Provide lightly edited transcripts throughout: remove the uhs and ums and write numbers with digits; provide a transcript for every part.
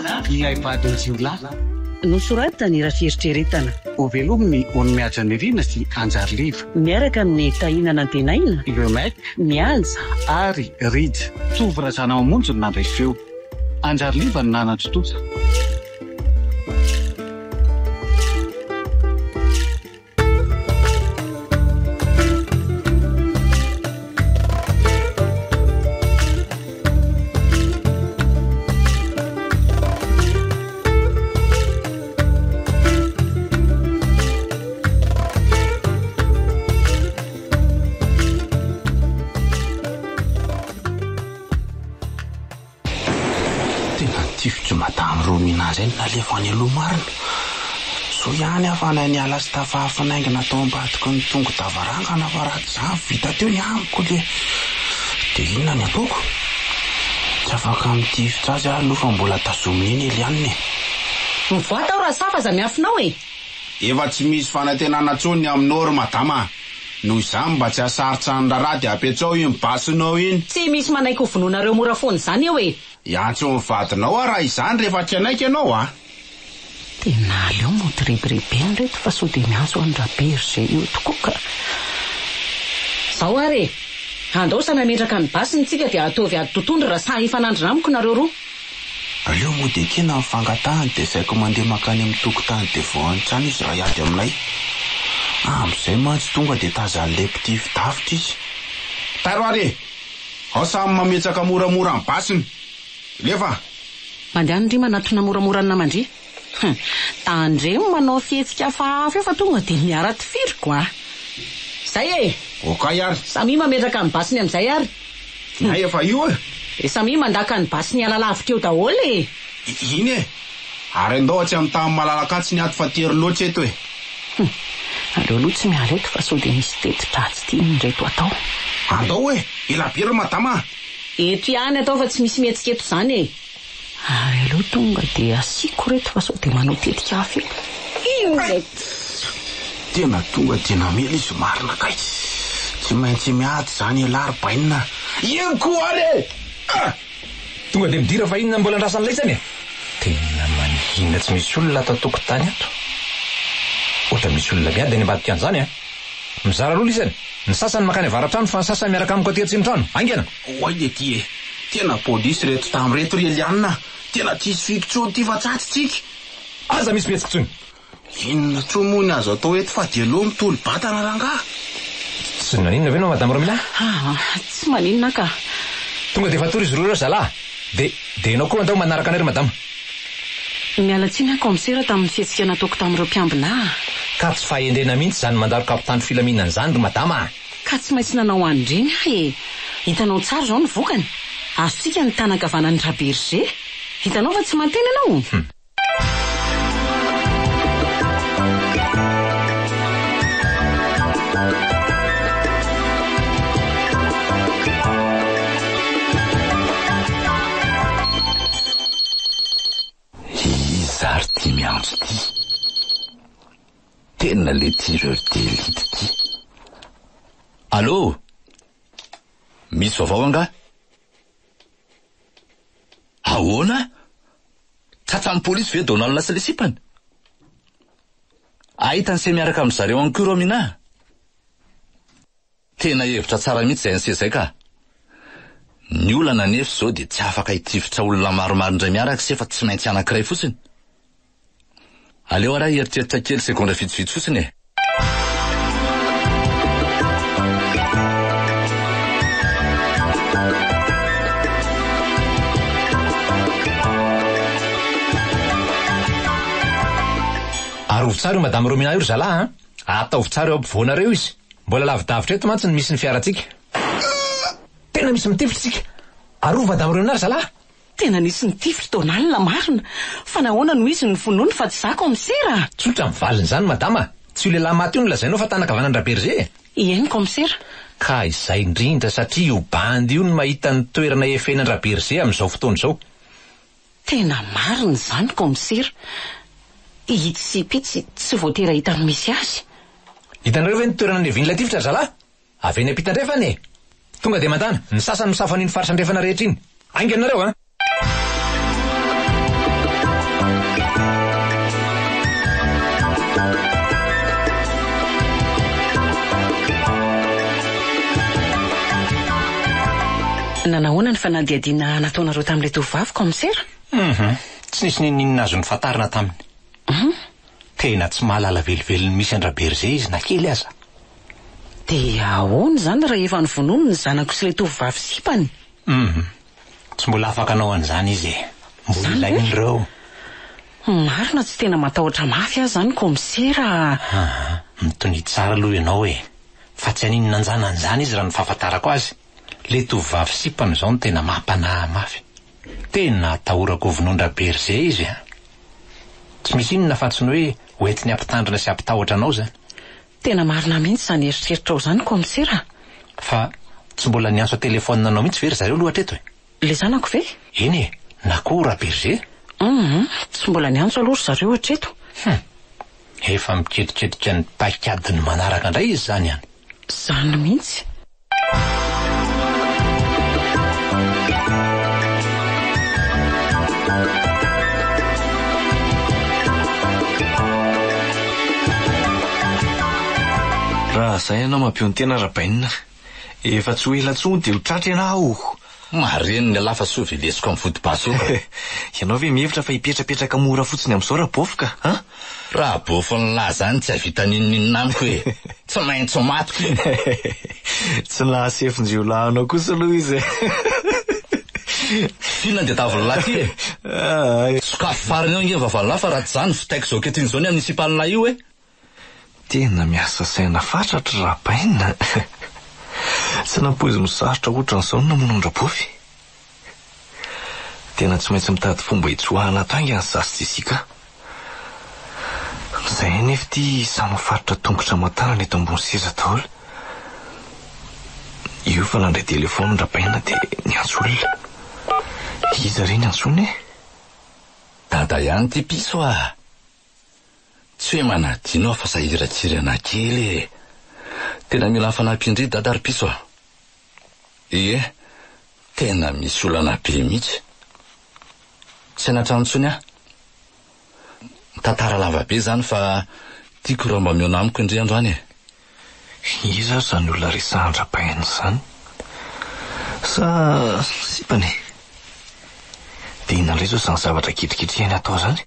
Na ilay vadin'ny jiolahy. Nosoratany raha fieritreretana. Hovelomin'i Onimehaja Nirina sy Anjary Liva. Miaraka amin'i Tahina Nantenaina. Le Mec. Mihaja. Ary Rija. Tovo Razanamamonjy no nandray feo. Anjary Liva no nanatontosa. Tena nitifitry madame Romina indray no nalefa any aloha marina. Soa ihany aho fa nahay niala sy tafahafinaingina tao ambadiky ny tongo-davarangana fa raha tsy izany vita teo ny amiko le. Dia inona ny ataoko? Tsy afaka mitifitra azy aho aloha fa mbola tazomina eny Eliane e. Mivoata aho Rasafa aza miafina ao e! Efa tsy misy fanantenana intsony ny aminao ry madama a! Noho izany mba tsy hahasarotra ny raharaha dia apetsao iny basinao iny. Tsy misy manaiky ho vonoinareo mora foana izany eo e! Hiantso ny vadinao aho raha izany rehefa tsy hanaiky ianao a! Tena aleo mody rebirebena ireto fa sao dia miantso an'i Raberger eo tokoa ka! Zao ary e! Andao samy hametraka ny basiny tsika dia ataovy ady tontondro raha sahy hifanandrina amiko nareo roa. Aleo mody ekena ny fangatahany dia saiko mandeha mankany amin'ny tokotany devant ny trano izy raha hiady aminay. Amin'izay mantsy tonga dia tazan'ilay mpitifi-davitra izy. Tairo ary e! Ao samy mametraka moramora ny basiny. Lefa! Mandehana ndry manatona moramora ny naman-dry. Hum! Tandremo manao fihetsika hafahafa eo fa tonga dia miara-tifiriko a! Zay e! Okay ary. Samia mametraka ny basiny amin'izay ary. Ny ahy efa io e! Dia samia mandaka ny basiny hiala lavitra eo daholo e! Iny e! Ary andao atsy amin'ny tany malalaka atsy ny ato fa tery loatra eto e! Hum! Aleo aloha tsy miala eto fa sao dia misy teti-dratsy tian'ireto atao. Andao e! Ela be ry madama a! Eto ihany atao fa tsy misy mihetsika eto izany e! Ary aleo tonga dia asiako ireto fa sao dia manao tetika hafa eo. Inona ity? Tena tonga dia namely izy marina kay! Tsy maintsy miady izany ialahy ry bainina a! Eny koa ary e! Ah! Tonga dia midira fa inona mbola andrasan'laisany e! Tena mangina tsy misy olona ato an-tokotany ato. Ohatra misy olona miady any ambadika any izany an! Mizara roa lisany, ny sasany mankany avaratrano fa ny sasany miaraka amiko aty atsimontrano. Haingana! Oay le ty e! Tena polisy reto tam reto ry Eliana a! Tena tsisy fiko tsony ty fa tsatsy tsika! Aza misy mihetsika tsony! Inona tsony moa ny azo atao eto fa de aleo mitolo-batana rangaha! Tsy naninona ve ianao madame Romina? Aa, tsy maninona aho ka! Tonga de efa atory izy roa ireo zalahy! De, de ianao koa andao manaraka anay ry madama! Miala tsiny aho kaomisera tamin'ny fihetsika nataoko tamin'ireo mpiambina ahy. Ka tsy fahendrena mihitsy izany mandaroka mpitandro filaminana izany ry madama a! Ka tsy maintsy nanao an'ireny aho e! Hitanao tsara izao ny vokany. Azontsika ny tanan-kavanan'i Raberger. Hitanao fa tsy mantena ianao? Iza ary ty miantso ty? Tena le tireur d'élite ty. Allô? Misy vaovao angaha? Ahoana? Tratran'ny polisy ve Donald sy le sipany? Ahita an'se miaraka amin-dry zareo any koa Romina? Tena hevitra tsara mihitsy izay an'se izay ka! Ny olana anefa izao dia tsy afaka hitifitra olona maromaro indray miaraka se fa tsy maintsy anankiray fotsiny. Aleo ary aho hieritreritra kely segondra vitsivitsy fotsiny e! Arovy tsara io Madame Romina io ry zalahy a! Ataovy tsara eo ampovoanareo izy. Mbola lavidavitra eto mantsy no misy ny fiarantsika. Tena misy mitifitra isika. Arovy Madame Renard zalahy. Tena nisy nitifitra Donald marina. Fa nahoana no izy no vonoiny fa tsy za kaomisera a? Tsotra ny valin'izany madama a! Tsy io lehilahy maty io no lazainao fa tanan-kavanan-dRaberger e! Eny kaomisera. Ka izay indrindra satria io bandy io no mahita ny toerana efenan-dRaberger amin'izao fotoana izao. Tena marina izany kaomisera. Itsy sy pitsy tsy voatery hahita ny misy azy. Hitanareo ve ny toerana niavian'ilay tifitra ry zalahy? Avy eny ampita andrefana e! Tonga dia mandàna, ny sasany misafo an'iny faritra andrefana rehetra iny. Haingana nareo a! Nanahoana ny fanadihadiana nataonareo tamin'ilay tovovavy, kaomisera? Hum, tsy nisy n'inon'inona azo nofantarina taminy. Hum. Tena tsy mahalala velively ny misy an-dRaberger izy na kely aza. Dia ahoana izany raha efa novonoiny ny zanako sy ilay tovovavy sipany? Hum, tsy mbola afaka hanao an'izany izy e. Mbola Izany ve? ilainy ireo. Marina tsy tena matahotra mafy aho izany kaomisera a. Aa, mitonia tsara aloha ianao e. Fa tsy haninona an-janany izany izy raha ny fahafantarako azy. Ilay tovovavy sipany izao no tena mampanahy mafy. Tena atahorako ho vonoin-dRaberger izy a. Tsy misy inona fa tsy ny hoe ho entiny hampitandrina sy hampitahotra anao izany. Tena marina mihitsy izany eritreritrao izany kaomisera a. Fa tsy mbola niantso an-telefaonina anao mihitsy ve ry zareo aloha hatreto e? Ilay zanako ve? Eny e, na koa Raberger? Hum, tsy mbola niantso aloha ry zareo hatreto. Hum, efa miketriketrika ny paikadiny manaraka indray izy izany an! Izany mihitsy. Raha zay ianao mampion-tena Rabainina. Efa tsy ho ela intsony dia ho tratra ianao. Marenina ialahy fa soa velesiko amin'ny vodi-basy io. Ianao ve mihevitra fa hipetrapetraka mora fotsiny amin'izao Rabôfoka an? Rabôfon'lah zany tsy hahavita n'inon'inona amiko e! Tsy maintsy ho matiko iny. Tsy nahasefon-jiolahy anao kosa aloha izy e! F'inona dia davin'lah ty e? Sokafy farany eo ange ny vavan'lah fa raha tsy izany vitaiko izao ankehitriny izao ny amin'ny sipan'lah io e! Tena miasa saina fatratra Rabaina a! Tsy nampoiziny ho sarotra ohatran'izao ny namono an-dRabofy. Tena tsy maintsy mitady fomba hitsoahana ato haingana izaho sy Jessica. Izay anefa ity samy mifaritra tongotra aman-tanana eto ambony seza daholo. Io fa nandray telefaonina Rabaina dia niantso olona. Iza re ny antsoiny e? Dada ihany ity piso a! Tsy hoe manadino aho fa sahirankirana kely e! Tena mila ny fanampian-dry dada ry piso a! Ie, tena misy olana be mihitsy. Tsy any an-trano intsony aho. Tantara lava be izany fa tiako raha mba mihaona amiko indry androany e! Iza ary izany olona resahan-dRabaina izany? Sa sipany e? Dia inona indray izao izany zavatra ketriketrehiny atao izany?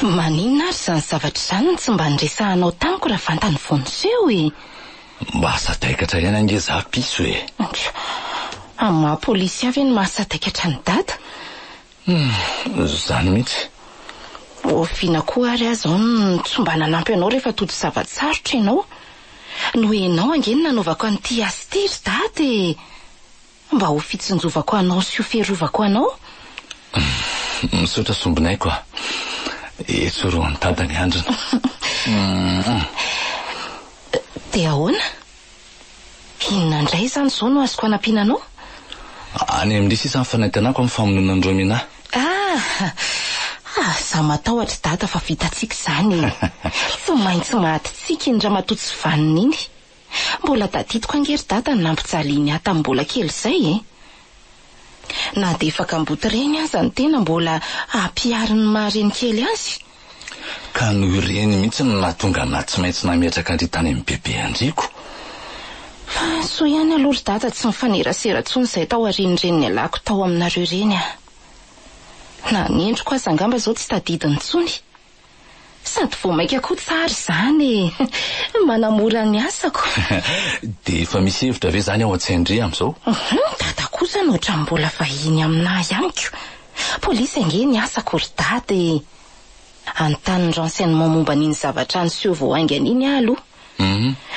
Maninona ary izany zavatra izany no tsy mba niresahanao tamiko raha vantany vao niseho e? Mba sadaikatra ihany ange za piso e! Amin'ny maha polisy ahy ve no maha sadaikatra an'i Dada? Humm, izany mihitsy. Oviana koa ary aho izao no tsy mba nanampy anao rehefa tojo zava-tsarotra ianao? Noho ianao ange no nanaovako an'ity asa ity ry Dada e! Mba ho fitsinjovako anao sy ho fiarovako anao. Misaotra sombinaiko a! Etsorohan'i Dada ny handrina. Humm. Dia ahoana? Inona indray izany izao no azoko hanampiana anao? Any amin-dry sisa ny fanantenako amin'ny famonoana an'i Romina. Ah! Aza matahotra Dada fa vitantsika izany e! Tsy maintsy matintsika iny ramatoa tsy vanona iny. Mbola tadidiko ange ry Dada ny nampijaliany ahy tamin'ny mbola kely izay e! Na dia efa kamboty reny aza ny tena mbola ampihariny maha renikely azy. Ka noho ireny mihitsy no nahatonga anah tsy maintsy nametraka an-dry tany amin'i bebe andriako. Fa soa ihany aloha ry dada tsy nifanerasera intsony izay tao aorian'ireny nialako tao aminareo ireny ah. Na ny endriko aza angamba izao tsy tadidiny intsony. Sady vao mainka koa tsara izany e! Manamora ny asako. Dia efa misy hevitra ve izany ao an-tsain-dry amin'izao? Hum, dada kosa no ohatran'ny mbola vahiny aminà ihany ko. Polisy ange ny asako ry dada e! Hanontany ny renseignement momba an'iny zavatra niseho vao haingana iny aho aloha.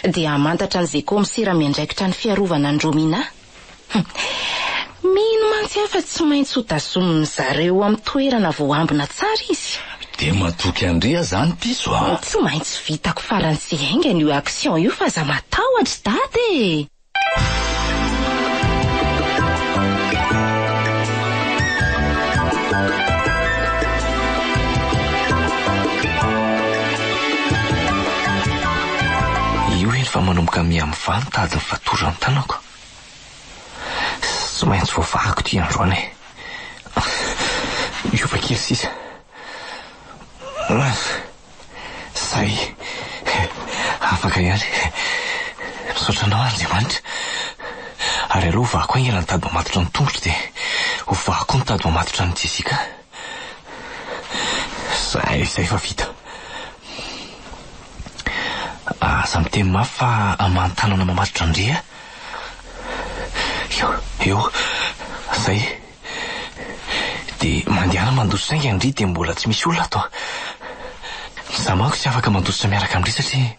Dia hamantatra an'izay kaomisera miandraikitra ny fiarovana an'i Romina. Hum. Mino mantsy aho fa tsy maintsy ho tazomin'ny zareo amin'ny toerana voaambina tsara izy. Dia matoky an-dry aho izany piso a! Tsy maintsy vitako faran'izay haingana io action io fa aza matahotra dada e! Io eny fa manomboka miha-mivaha ny tady nifatoran'ny tanako. Tsy maintsy voavahako ity androany e. Hiova kely sisa. Zay. Afaka ihany. Misaotra anao Andriamanitra. Ary aleo hovahako haingana ny tady mamatotra ny tongotro dia hovahako koa ny tady mamatotra an'i Jessica. Zay, zay fa vita. Aza miteny mafy fa aman-tanana mamatotra an-dry a. Eo, eo. Zay. Dia mandehana mandositra haingana ndry dia mbola tsy misy olona ato. Za manko tsy afaka mandositra miaraka amin-dry satria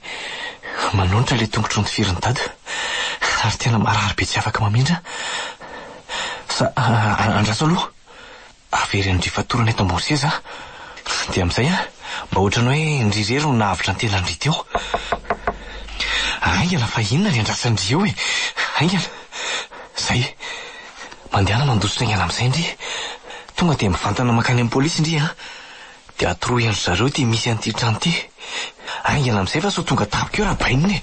manonitra ilay tongotro notifirin'i dada. Ary tena marary be tsy afaka mamindra. Sa andraso aloha. Averin-dry fatorana eto ambony seza aho. Dia amin'izay an, mba ohatran'ny hoe ndry irery no nahavotra ny tenandry teo. Haingana fa inona ny andrasan-dry eo e? Haingana. Zay. Mandehana mandositra haingana amin'izay ndry. Tonga dia mivantana mankany amin'ny polisy ndry an. Dia atoroy an-dry zareo ity misy an'ity trano ity. Haingana amin'izay fa sao tonga tampoka eo Rabainina e.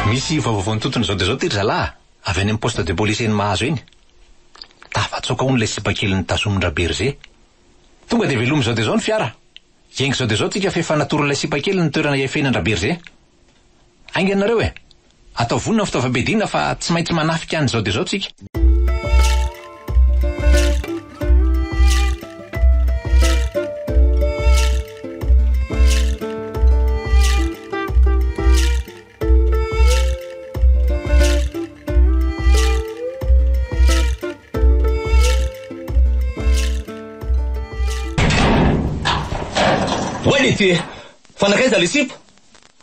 Misy vaovao nitontona izao dia izao ity ry zalahy a! Avy any amin'ny poste de police eny Mahazo eny. Tafatsoaka hono ilay sipa kely nitazomin-dRaberger. Tonga dia velomy izao dia izao ny fiara. Hiainga izao dia izao tsika f'efa natoron'ilay sipa kely ny toerana hiafena an-dRaberger. Haingana nareo e! Atao vonona ny fitaovam-piadiana fa tsy maintsy manafika any izao dia izao tsika. Oay lety e! Fa nankaiza le sipa?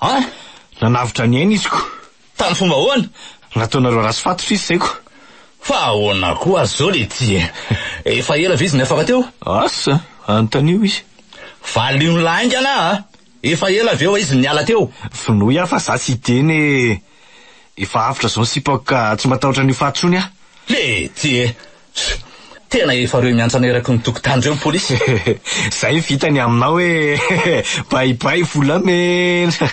An? Nanavotra ny ainy izy ko. Tamin'ny fomba ahoana? Nataonareo ratsy fatotra izy zay ko. Fa ahoana koa ary zao lety e? Efa ela ve izy no afaka teo? Asa, anontanio izy. Valio ny laingana a! Efa ela ve oa izy niala teo? Vonoy aho fa za tsy hiteny e! Efa avotra zao ny sipako ka tsy matahotra an'io faty tsony aho. Lety e! Tena efa reo miantsana eraky ny tokotany reo ny polisy. Zay vita ny aminao e! Bye bye volamena!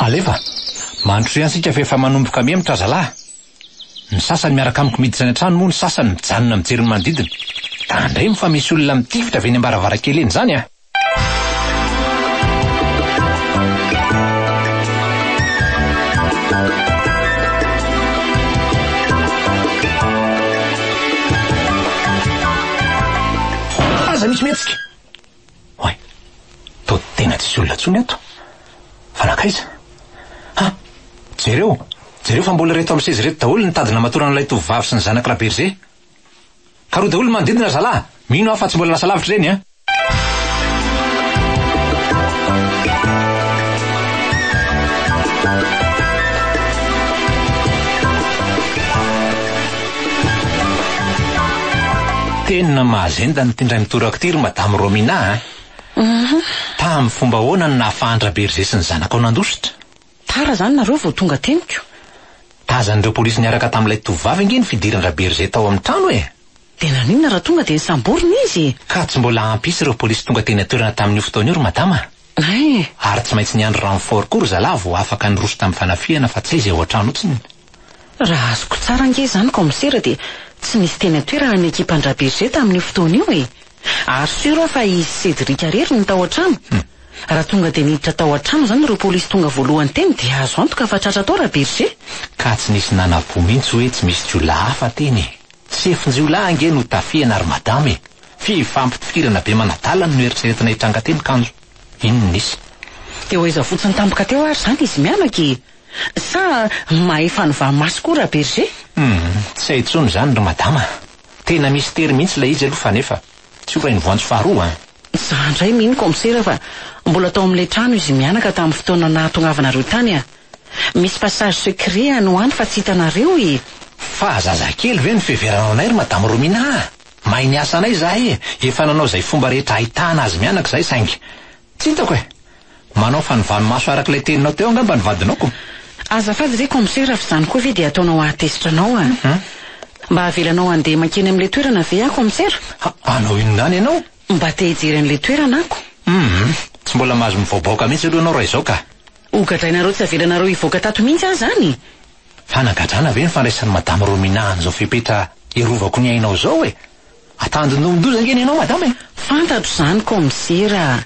Alefa! Mandrosoa ihany isika fa efa manomboka mihemotra zalahy. Ny sasany miaraka amiko miditra any an-trano moa ny sasany mijanona mijery ny manodidina. Tandremo fa misy olona mitifitra avy eny am-baravarankely eny izany a! Aza misy mihetsika! Oay! Toa tena tsisy olona intsony ato. Fa nankaiza? Ha! Jereo! Jereo fa mbola ireto amin'ny seza ireto daholo ny tady namatoran'ilay tovovavy sy ny zanak'i Raberger. Karohy daholo ny manodidina ry zalahy! Mino aho fa tsy mbola lasa lavitra ireny an! Tena mahazendana ity indray mitoraka ity ry Madame Romina a! Tamin'ny fomba ahoana no nahafahan-dRaberger sy ny zanakao nandositra? Tara izany nareo vao tonga teniko. Tazan'ireo polisy niaraka tamin'ilay tovovavy ange ny fidiran-dRaberger tao amin'ny trano e! Dia naninona raha tonga dia nisamborina izy e? Ka tsy mbola ampy isa ireo polisy tonga teny an-toerana tamin'io fotoana io ry Madama. Hay! Ary tsy maintsy niandry renfort koa ry zalahy vao afaka niroso tamin'ny fanafihana fa tsy hay izay ao an-trano tsinona. Raha azoko tsara ange izany kaomisera dia tsy nisy teny an-toerana ny ekipan-dRaberger tamin'io fotoana io e! Ary sûr aho fa izy sy Cédric irery no tao an-trano. Raha tonga dia niditra tao an-trano izany ireo polisy tonga voalohany teny dia azo antoka fa tratra tao Raberger. Ka tsy nisy nanam-po mihitsy hoe tsy misy jiolahy hafa teny e! Sefon-jiolahy ange no tafihana ry madama e! Fifampitifirana be manadala no noeritreretina hitranga teny kanjo iny no nisy. Dia ho aiza fotsiny tampoka teo ary izany izy mianaka e? Sa mahay fanovà-maso koa Raberger? Humm, tsy hay intsony izany ry madama a! Tena mistery mihitsy ilay izy aloha fa nefa tsy ho rainivoanjo faharoa an! Za indray mino kaomisera fa mbola tao amin'ilay trano izy mianaka tamin'ny fotoana nahatongavanareo tany a! Misy passage secret any ho any fa tsy hitanareo e! Fa zazakely ve no fiheveranao anay ry madame Romina a! Mahay ny asanay izahay e! Efa nanao izay fomba rehetra ahitana azy mianaka izahay saingy Tsy hitako e! Manao fanovano-maso araka ilay teninao teo angamba ny vadinao ko! Azafady re kaomisera fa izany koa ve dia ataonao hahatezitra anao a! Mba avelanao handeha mankeny amin'ilay toerana ve aho kaomisera? Hanao inona any ianao? Mba te hijery an'ilay toerana ako. Hum, tsy mbola mahazo mivaobaoka mihitsy aloha ianao raha izao ka. Ho gadrainareo tsy avelanareo hivoaka tato mihitsy aho izany? Fanagadrana ve ny fandraisan'i Madame Romina an'izao fepetra hiarovako ny ainao izao e? Atandindomin-doza ange ny anao Madama e! Fantatro izany kaomisera a!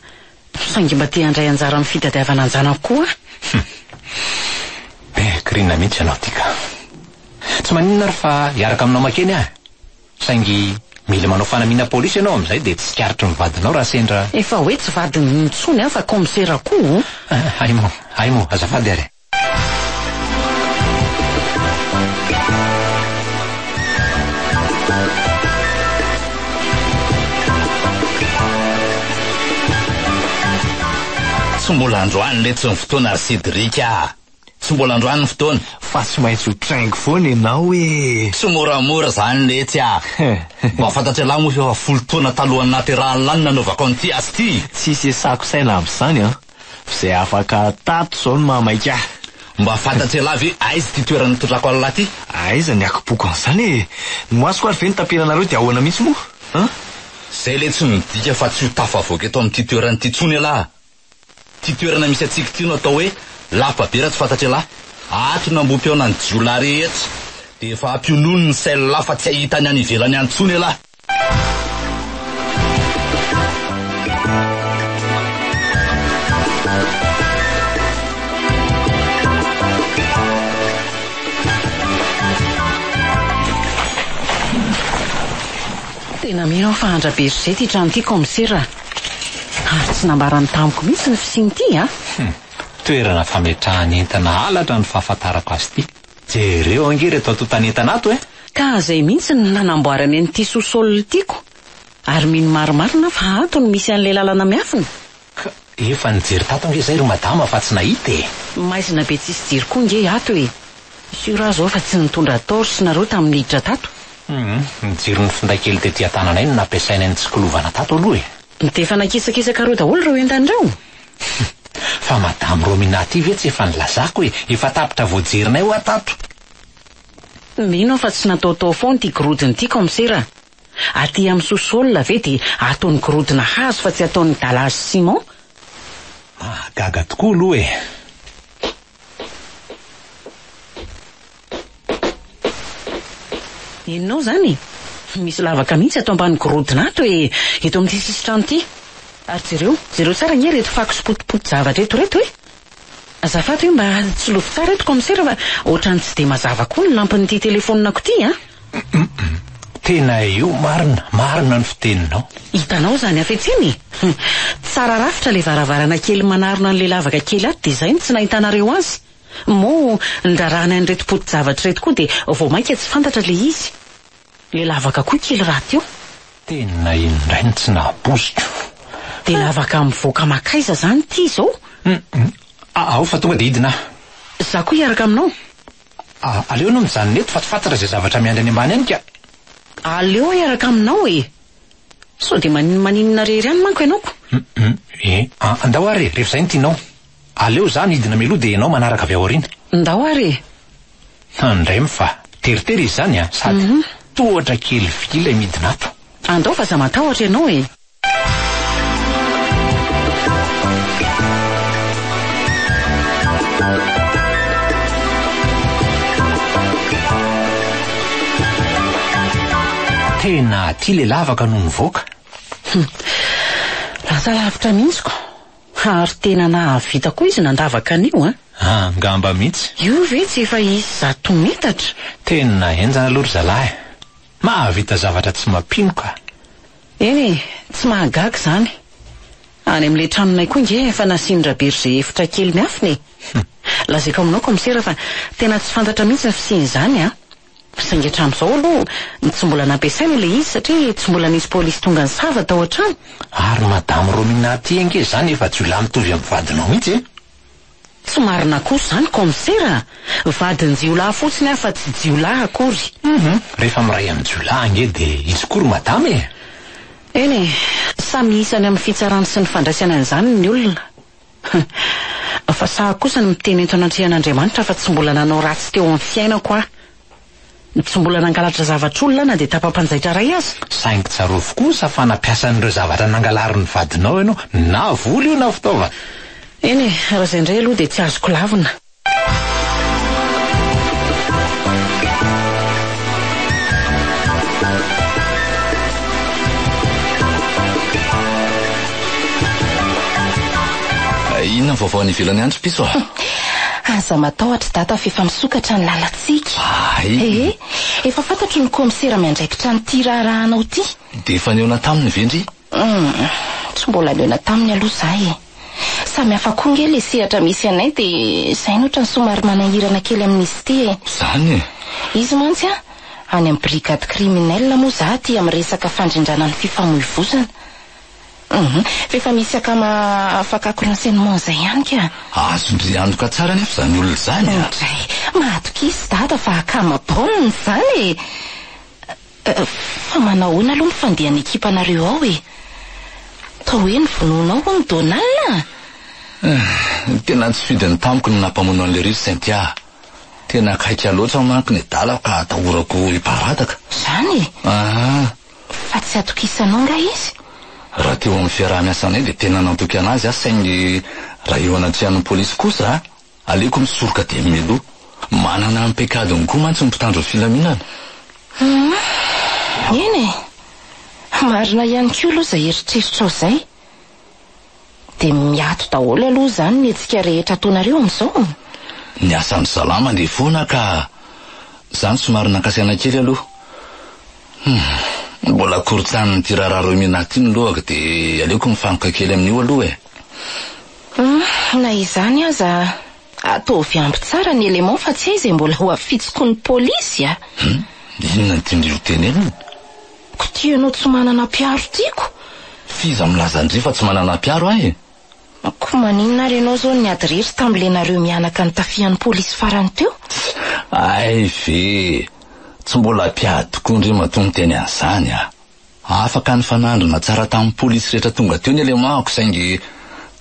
Saingy mba te handray anjara amin'ny fitadiavana an-janako koa aho. Hum. Be kirina mihitsy ianao ity ka. Tsy maninona ary fa hiaraka aminao makeny aho. Saingy mila manao fanamiana polisy ianao amin'izay dia tsy tsikaritry ny vadinao raha sendra. Efa hoe tsy vadiny intsony aho fa kaomisera koa o! Hay moa, hay moa, azafady ary. Tsy mbola androany letsy ny fotoana ry Cédric a! Tsy mbola androany ny fotoana. Fa tsy maintsy ho traingo foana ianao e! Tsy moramora izany letsy a! Mba fantatr'ialahy moa fa efa folo taona talohan'ny nahaterahan'ilahy no nanaovako an'ity asa ity! Tsisy esako saina amin'izany an! F'izay afaka tato izao no mahamaika ahy. Mba fantatr'ialahy ve aiza ity toerana nitondrako an'ilahy ity? Aiza ny akiboko an'izany e! Ny masoko ary ve no tapenanareo dia ahoana mihitsy moa? An? Izay letsy no midika fa tsy ho tafavoaka eto amin'ity toerana ity intsony ialahy. Ity toerana misy antsika ity no atao hoe lapa be raha tsy fantatr'ialahy. Ato no ambohi-pihaona ny jiolahy rehetra. Dia efa ampionony ny sain'ilahy fa tsy hahita ny any ivelany any intsony ialahy. Tena mino aho fa andra-berger ity trano ity kaomisera a! Ary tsy nambarany tamiko mihitsy ny fisian'ity a! Hum, toerana fametrahana entana halatra ny fahafantarako azy ity. Jereo ange ireto antontan'entana ato e! Ka izay mihitsy no nanamboarany an'ity sous-sol ity ko! Ary mino marimarina aho fa ato no misy an'ilay lalana miafina. Ka efa nijery tato ange izay ry madama fa tsy nahita e! Maizina be tsisy jiro koa nge ato e! Sûr aho izao fa tsy nitondra torche nareo tamin'ny niditra tato. Hum, ny jiron'ny finday kely tety an-tananay no nampiasainay nitsikilovana tato aloha e! Dia efa nakisakisakareo daholo ireo entana ireo? Hum, fa madame Romina ty ve tsy efa nilazako e, efa tapitra voajerinay hoa tato. Mino aho fa tsy nataotao foana ity gorodona ity kaomisera a! Aty amin'ny sous-sol ve dia ataony gorodona hazo fa tsy ataony dallage ciment? Mahagaga tokoa aloha e! Henonao izany e? Misy lavaka mihitsy ato ambany gorodona ato e! Eto amin'ity sisin-trano ity. Ary jereo, jereo tsara ange ireto fako sy potipoti-javatra eto ireto e! Azafady hoe mba tsilovy tsara eto kaomisera fa ohatran'ny tsy dia mazava koa ny lampin'ity telefaoninako ity an! Tena io marina, marina ny fiteninao. Hitanao izany hafetsena e! Tsara rafitra ilay varavarana kely manarona an'ilay lavaka kely ato dia izay no tsy nahitanareo azy. Moa ndrarahana an'ireto poti-javatra ireto koa dia vao mainka tsy fantatra ilay izy. Ilay lavaka koa kely rahateo. Tena iny indray no tsy nahapoiziko. Dia lavaka mivoaka makaiza izany ity izao? Hum, ao fa tonga dia hidina aho. Izaho koa hiaraka aminao. Aleo ianao mijanona eto fa tsy fantatra izay zavatra miandry any ambany any ka. Aleo aho hiaraka aminao e! Sao dia maninomaninona irery any manko ianao ko. Hum, e, andao ary e, rehefa izay no tianao. Aleo izaho midina mialoha dia ianao manaraka avy ao aoriana. Ndao ary e! Andrem fa teritery izy izany an! Sady tohatra kely vy ilay midina ato. Andao fa aza matahotra ianao e! Tena aty ilay lavaka no mivoaka. Hum. Lasa lavitra mihitsy ko. Ary tena nahavita koa izy nandavaka an'io an! Angamba mihitsy. Io ve tsy efa hisy zato metatra? Tena henjana aloha ry zalahy e! Mahavita zavatra tsy mampino ka! Eny e, tsy mahagaga izany. Any amin'ilay tranonay koa ange efa nasian-dRaberger efitra kely miafina e! Lazaiko aminao kaomisera fa tena tsy fantatra mihitsy ny fisian'izany an! Saingy hatramin'izao aloha tsy mbola nampiasaina ilay izy satria tsy mbola nisy polisy tonga nisava tao an-trano. Ary madame Romina aty ange izany efa jiolahy mitovy amin'ny vadinao mihitsy e! Tsy marina kosa izany kaomisera a! Vadin-jiolahy fotsiny aho fa tsy jiolahy akory. Hum, rehefa miray amin'ny jiolahy ange dia izy koa ry madama e! Eny e, samy isany amin'ny fitsarana sy ny fandraisana an'izany ny olona. Fa sahy kosa ny miteny eto anatrehan'Andriamanitra fa tsy mbola nanao ratsy teo amin'ny fiainako aho. Tsy mbola nangalatra zavatr'olona aho na dia tapa-panjaitra iray aza. Saingy tsarovy kosa fa nampiasa an'ireo zavatra nangalarin'ny vadinao ianao, na vola io na fitaovana. Eny e, raha izay indray aloha dia tsy azoko lavina. Inona ny vaovao any ivelany any ry piso a? Aza matahotra dada fa efa misokatra ny lalantsika. Hay. Ee, efa fantatro ny kaomisera miandraikitra an'ity raharahanao ity. Dia efa nihaona taminy ve ndry? Hum, tsy mbola nihaona taminy aloha za e. Samy hafa koa nge le sehatra misy anay dia izay no ohatran'ny somary manahirana kely amin'izy ity e. Izany e? Izy mantsy an, any amin'ny brigade criminelle moa za aty amin'ny resaka fandrindrana ny fifamoivozana. Hum, f'efa misy akama afakako renseignement izay ihany ka. Azon-dry antoka tsara anefa izany olona izany a! Dray, mahatokisa dada fa akama bonne izany e! Fa manahoana aloha ny fandehan'ny ekipanareo ao e? Toa hoe novonoinao hono Donald a! Tena tsy fidiny tamiko ny nampamono an'i Lery ry Cynthia a! Tena akaika loatra manko ny adalako ka atahorako hiparadaka. Izany e? Aa! Fa tsy atokisanao nga izy? Raha teo amin'ny fiaraha-miasanay dia tena nantoky an'azy aho saingy raha eo anatrehan'ny polisy kosa aleoko misoroka dia mialoha. Manana ny paikadiny koa mantsy ny mpitandro ny filaminana. Hum, eny e! Marina ihany koa aloha izay eritreritrao izay. Dia miato daholo aloha izany ny hetsika rehetra ataonareo amin'izao? Ny asan-dry zalahy mandeha foana ka! Izany somary nankasaina kely aloha. Hum, mbola korontsanin'ity raharaha Romina ity ny lohako dia aleoko mifantoka kely amin'io aloha e! Hum, na izany aza, ataovy ampy tsara ny élément fa tsy hay izay mbola ho afitsiko ny polisy a! Hum, inona no tian-dry ho tenenina? Ko ty ianao tsy manana mpiaro tiako. F'iza milaza ndry fa tsy manana mpiaro aho e? Ko maninona ary ianao zao niady irery tamin'ilay nareo mianaka nitafihan'ny polisy farany teo? Hay ve! Tsy mbola mpiady tokoa ndry matoa miteny an'izany a! Afaka nifanandrina tsara tamin'ny polisy rehetra tonga teo ny alemahako saingy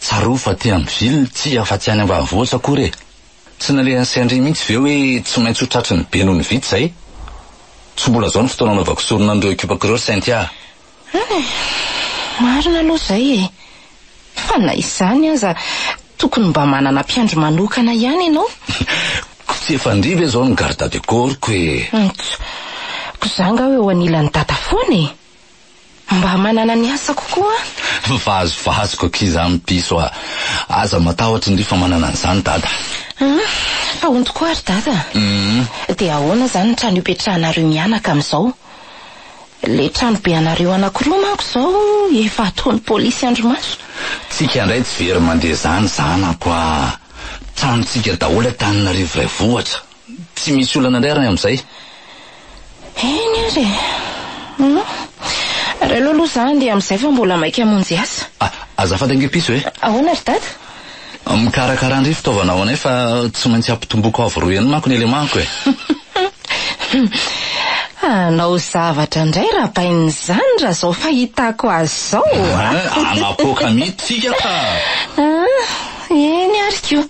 tsarovy fa aty amin'ny ville tsy afa-tsy any ambanivohitra akory e! Tsy nalehan'i Sendry mihitsy ve hoe tsy maintsy ho tratry ny be noho ny vita izay? Tsy mbola izao ny fotoana anaovako sorona an'ireo ekipako ireo ry Cynthia a! Any e! Marina aloha izay e! Fa na izany aza tokony mba manana mpiandry manokana ihany ianao. Ko tsy efa ndry ve izao ny garde de corps-ko e! Ntso! Ko za nga eo anilan'i dada foana e! Mba manana ny asako koa aho. Vazivaziko akia izany piso a! Aza matahotra ndry fa manana an'izany dada. Hum, fa hono tokoa ary dada. Dia ahoana izany ny trano ipetrahanareo mianaka amin'izao? Ilay trano be anareo anankiroa manko izao efa ataon'ny polisy andrimaso. Tsika indray tsy very mandeha izany zanako a! Tranontsika daholo Antananarivo iray vohitra. Tsy misy olana indray ary ny amin'izay. Eny ary e. Hum. Ary aleo aloha za handeha amin'izay fa mbola maika hamonjy asa. Ah, azafady ange piso e. Ahoana ry dada? Mikarakara ndry fitaovana ho anay fa tsy maintsy ampitomboko avo roa heny manko ny élément-ko e. Hanao zavatra indray rabainina izany raha izao fahitako azy izao a! Hanapoaka mihitsy tsika ka! Ah, eny ary ko.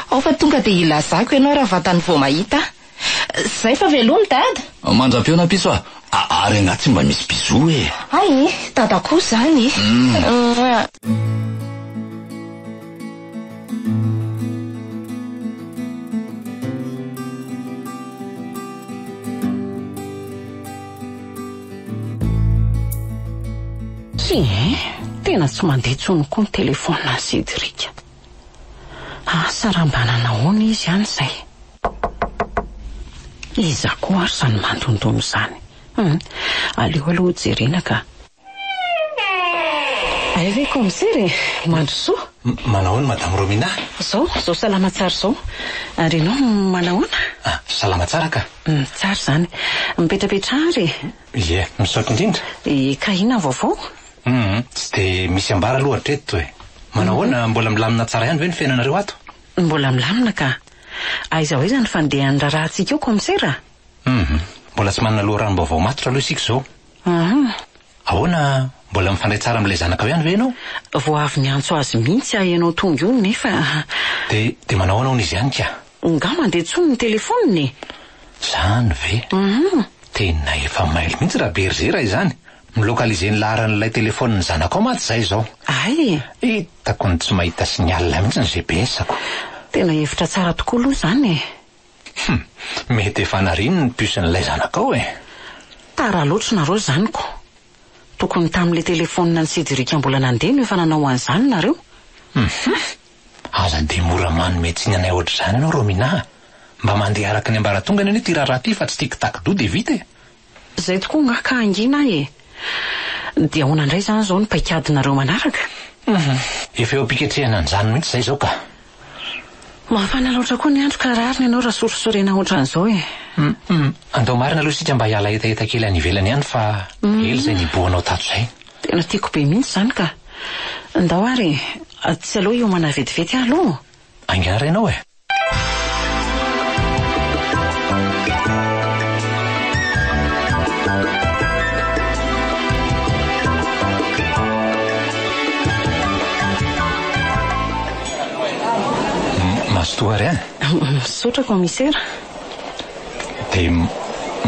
Ao fa tonga dia hilazako ianao raha vantany vao mahita ahy. Zay fa veloma dada. Mandra-pihaona piso a! Ary angaha tsy mba misy bisous e? Hay e, dada koa izany e. Tsia, tena tsy mandeha intsony koa ny telefaonina Cédric. Asa raha mba nanahoana izy any izay. Iza koa ary izany mandondona izany? Hum, aleo aloha ho jerena ka. Hay ve kaomisera e! Mandrosoa. Manahoana Madame Romina? Izao, izao salama tsara izao. Ary ianao manahoana? Ah, salama tsara ka. Hum, tsara izany. Mipetrapetraha ary e. Ie, misaotra indrindra. E, ka inona ny vaovao? Hum, tsy dia misy ambara aloha hatreto e. Manahoana, mbola milamina tsara ihany ve ny fiainanareo ato? Mbola milamina ka. Aiza ho aiza ny fandehan'ny raharahantsika eo, kaomisera? Hum, mbola tsy manana loharanom-baovao matotra aloha isika izao. Hum. Ahoana, mbola mifandray tsara amin'ilay zanakao ihany ve ianao? Vao avy niantso azy mihitsy aho ianao tonga io nefa. Dia, dia manahoana hono izy ihany ka? Nga mandeha intsony ny telefaoniny e? Zany ve? Tena efa mailo mihitsy ra Berger raha izany. Mi-localiser ny laharan'ilay telefaonin'ny zanakao mantsy izay izao. Hay e! Hitako ny tsy mahita signal mihitsy ny GPS-ko. Tena hevitra tsara tokoa aloha izany e! Hum! Mety efa nariany ny puce-n'ilay zanakao e! Tara loatra nareo izany ko! Tokony tamin'ilay telefaonina an'i Cédric mbola nandeha no efa nanao an'izany nareo. Hum! Aza dia mora manome tsiny anay ohatr'izany ianao Romina a! Mba mandeha araka ny ambaratongany anie ity raharaha ity fa tsy tic tac do dia vita e! Izay tokoa angaha ka hangina aho e! Dia ahoana indray izany izao ny paikadinareo manaraka? Hum! Efa eo am-piketrehana an'izany mihitsy izay izao ka! Mafana loatra koa ny andro ka rariny ianao raha sorisorena ohatran'izao e! Hum! Andao marina aloha isika mba hiala hetaheta kely any ivelany any fa ela izay nibohanao tato izay. Tena tiako be mihitsy izany ka! Ndao ary e! Tsy aleo hiomana vetivety aho aloha? Haingana re ianao e! Mazotoa ary an! Misaotra Commissaire. Dia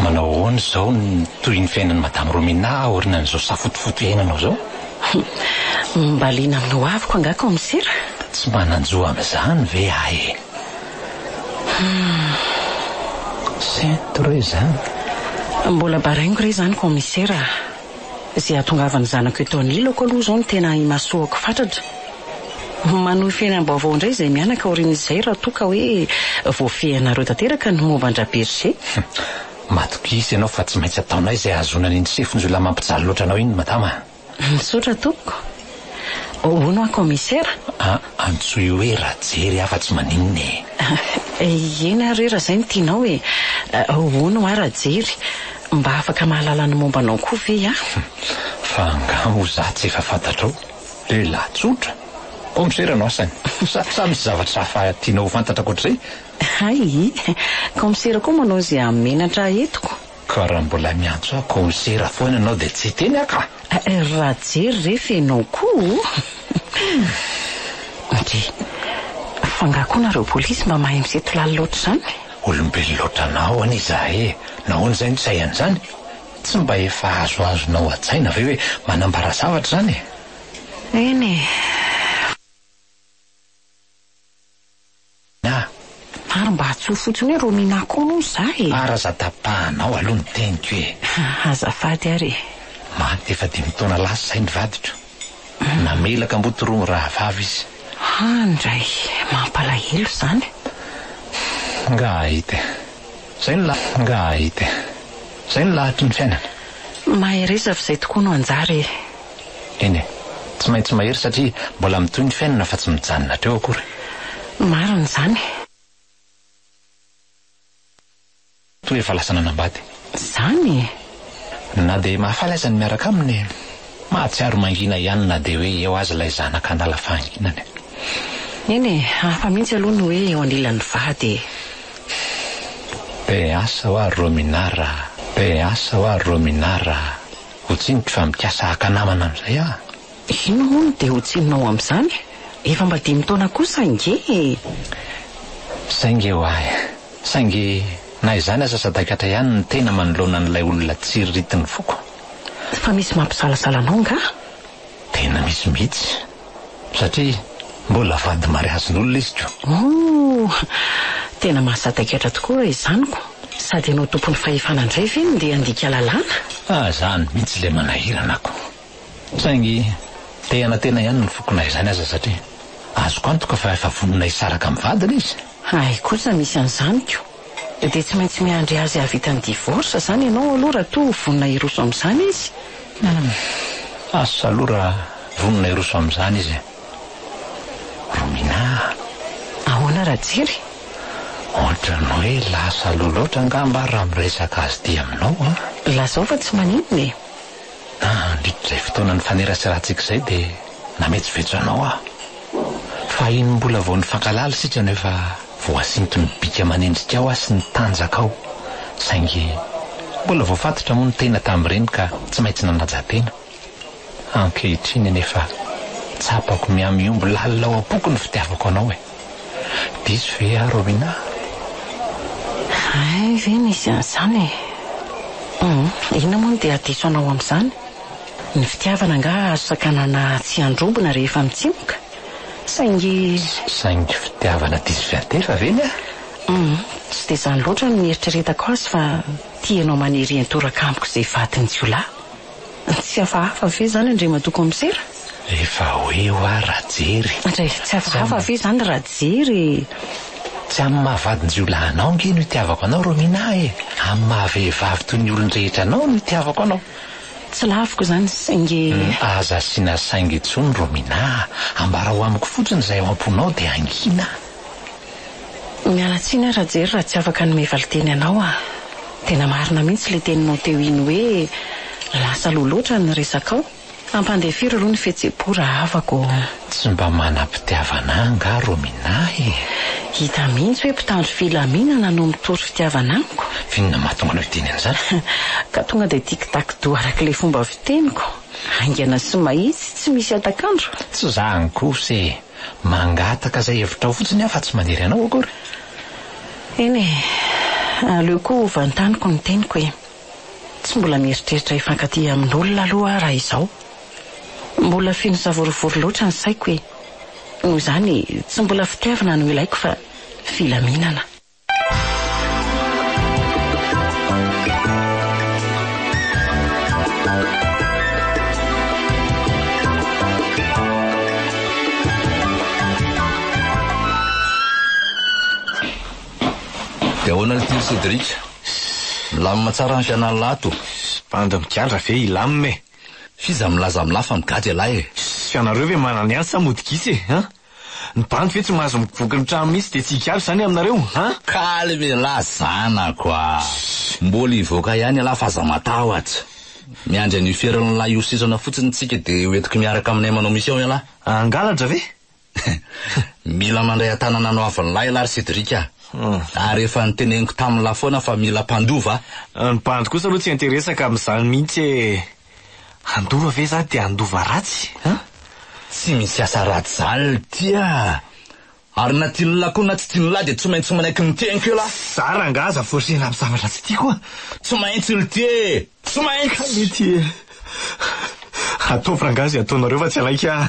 manao ahoana izao ny tohin'ny fiainan'i Madame Romina aorianan'izao safotofoto iainanao izao? Mba liana amin'ny ho aviko angaha kaomisera? Tsy manan-jo amin'izany ve aho e? Hum. Sento re izany. Mbola baraingo re izany kaomisera a! Izay hahatongavan'ny zanako eto anilako aloha izao no tena imasoako fatratra. Manohy fiainam-baovao indray izay mianaka aorian'izay raha toa ka hoe voafehinareo tanteraka ny momba an-dRaberger. Matokisa ianao fa tsy maintsy ataonay izay hahazoana an'iny sefon-jiolahy mampijaly loatra anao iny madama a! Misaotra tompoko. Hono hoa kaomisera? A, antsoy hoe Rajery aho fa tsy maninona e! Eny ary re raha izay no tianao e! Hono hoa Rajery, mba afaka mahalala ny momba anao koa ve aho? Fa angaha moa izaho tsy efa fantatrao? Lehilahy tsotra. Kaomisera no asany. Sa, sa misy zavatra hafa tianao ho fantatra ankoatr'izay? Hay! Kaomisera koa manao izay hahamenatra ahy eto ko. Ka raha mbola miantso ahy kaomisera foana ianao dia tsy hiteny aho ka! Rajery re f'enao koa o! Ndry! Fa angaha koa nareo polisy mba mahay misento lalina ohatr'izany? Olombelona ohatranao anie izahay e! Nahoana izay no tsy hay an'izany? Tsy mba efa azoazonao an-tsaina ve hoe manambara zavatra izany e? Eny e! Na. Ary mba antsoy fotsiny hoe Romina koa moa za e! Ary aza tapahanao aloha ny teniko e! Azafady ary e! Maty efa dimy taona lasa izay ny vadiko. Namela kamboty roa mirahavavy izy. Handray! Mampalahelo izany. Angaha hahita e! Izay no la. Angaha hahita e! Izay no lahatry ny fiainana. Mahereza fa izay tokoa no anjara e! Eny e! Tsy maintsy mahery satria mbola mitohy ny fiainana fa tsy mijanona hatreo akory. Marina izany. Toa efa lasa nanambady. Izany e! Na dia mahafaly aza ny miaraka aminy, mahatsiaro mangina ihany na dia hoe eo aza ilay zanaka hanala fahanginany. Eny e, hafa mihitsy aloha ny hoe eo anilan'ny vady e! Be asa hoa Romina raha, be asa hoa Romina raha. Ho tsiniko fa mikasa haka namana amin'izay aho. Inona moa no dia ho tsininao amin'izany? Efa mba dimy taona kosa ange e! Saingy eo ahy. Saingy na izany aza sadaikatra ihany ny tena manoloana an'ilay olona tsiriritin'ny foko. Fa misy mampisalasala anao angaha? Tena misy mihitsy. Satria mbola vady mariazin'olona izy ko. Oh! Tena mahasadaikatra tokoa raha izany ko! Sady ianao tompon'ny fahefana indray ve no ndeha handika lalàna? Ah, izany mihitsy ilay manahirana ko! Saingy te hanantena ihany ny foko na izany aza satria azoko antoka fa efa vonona hisaraka amin'ny vadiny izy. Hay kosa misy an'izany ko! Dia tsy maintsy miandry azy hahavita ny divorce izany ianao aloha raha toa vonona hiroso amin'izany izy? Humm, asa aloha raha vonona hiroso amin'izany izy e. Romina a! Ahoana Rajery? Ohatran'ny hoe lasa aloha loatra angamba aho raha miresaka azy ity aminao an! Lazao fa tsy maninona e! Nandritra izay fotoana nifaneraserantsika izay dia nametsovetso anao aho. Fahiny mbola vao nifankahalala isika no efa voasinton'ny bika manendrika ao aho sy ny tanjaka ao. Saingy mbola voafatotra moa ny tena tamin'ireny ka tsy maintsy nanaja tena. Ankehitriny anefa tsapako mihamihombo lalina ao am-poko ny fitiavako anao e. Diso ve aho Romina? Hay ve nisy an'izany e! Hum, inona moa no dia hadiso anao amin'izany? Ny fitiavana angaha azo sakanana tsy handrobona rehefa mitsimoka? Saingy. Saingy fitiavana diso fiantefa ve ny ahy? Hum, tsy dia izany loatra no nieritreretako azy fa tianao manery hiantoraka amiko izay vadin'ny jiolahy. Tsy hafahafa ve izany Andriamatoa Kaomisera? Efa hoe hoa Rajery. Andray, tsy hafahafa ve izany Rajery e? Tsy amin'ny maha vadin-jiolahy anao ange no itiavako anao Romina e! Amin'ny maha vehivavy toy ny olon-drehetra anao no itiavako anao. Tsy laviko izany saingy. Aza asiana saingy intsony Romina a! Ambarao amiko fotsiny izay ao am-ponao dia hangina aho. Miala tsiny aho Rajery raha tsy afaka hanome valinteny anao aho. Tena marina mihitsy ilay teninao teo iny hoe lasa aloha loatra ny resakao. Ampandefero aloha ny fihetseham-po rahavako ô. Tsy mba manam-pitiavana ahy angaha Romina e? Hita mihitsy hoe mpitandro filaminana no mitory fitiavana amiko. F'inona mahatonga anao hiteny an'izany? Ka tonga dia tic-tac-toe araka ilay fomba fiteniko. Haingana sy mahitsy, tsy misy hatak'andro. Tsy izany kosa e! Mangataka izay hevitrao fotsiny aho fa tsy manery anao akory. Eny e! Aleo koa hovantaniko ny teniko e! Tsy mbola mieritreritra hifankatia amin'olona aloha aho raha izao. Mbola feno savorovoro loatra ny saiko e! Noho izany, tsy mbola fitiavana no ilaiko fa filaminana. Dia ahoana ry Cédric? Milamina tsara ny fiainan'lah ato. Bandy migadra ve hilamina e? F'iza milaza amin'lah fa migadra ialahy e? F'ianareo ve manana ihany sa mody gisa e? An? Ny bandy ve tsy mahazo mivoky ny trano mihitsy dia tsy higadra izany aminareo? An? Calme elah zanako a! Mbola hivoaka ihany elah fa aza matahotra. Miandry an'io ferin'lah io sitrana fotsiny tsika dia ho entiko miaraka aminay manao mission elah. Hangalatra ve? Mila mandray an-tanana anao avin'lah elah ry Cédric a! Ary efa noteneniko tamin'lah foana fa mila mpandova a! Ny bandy kosa aloha tsy enti-resaka amin'izany mihitsy e! Handova ve za dia handova ratsy an? Tsy misy asa ratsy zany lty a! Ary na tian'lah koa na tsy tian'lah dia tsy maintsy manaiky ny teniko elah! Za rangaha aza forcena amin'ny zavatra tsy tiako a! Tsy maintsy lty e! Tsy maintsy! Ka mety e! Ataovy rangaha izay ataonareo fa tsy hanaiky aho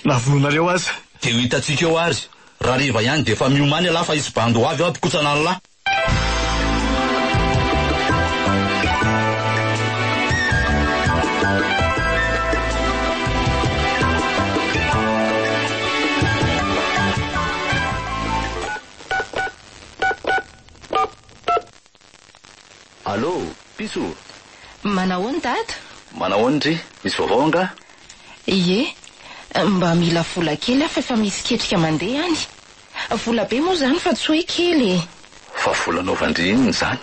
na vonoinareo aza. Dia ho hitantsika eo ary. Rahariva ihany dia efa miomàna ialahy fa hisy bandy ho avy ao hampikotsana an'lah. Allô, Piso? Manahoana Dada? Manahoana ndry? Misy vaovao angaha? Ie, mba mila vola kely aho fa efa misy ketrika mandeha any. Vola be moa izany fa tsy hoe kely e. Fa vola anaovan-dry inona izany?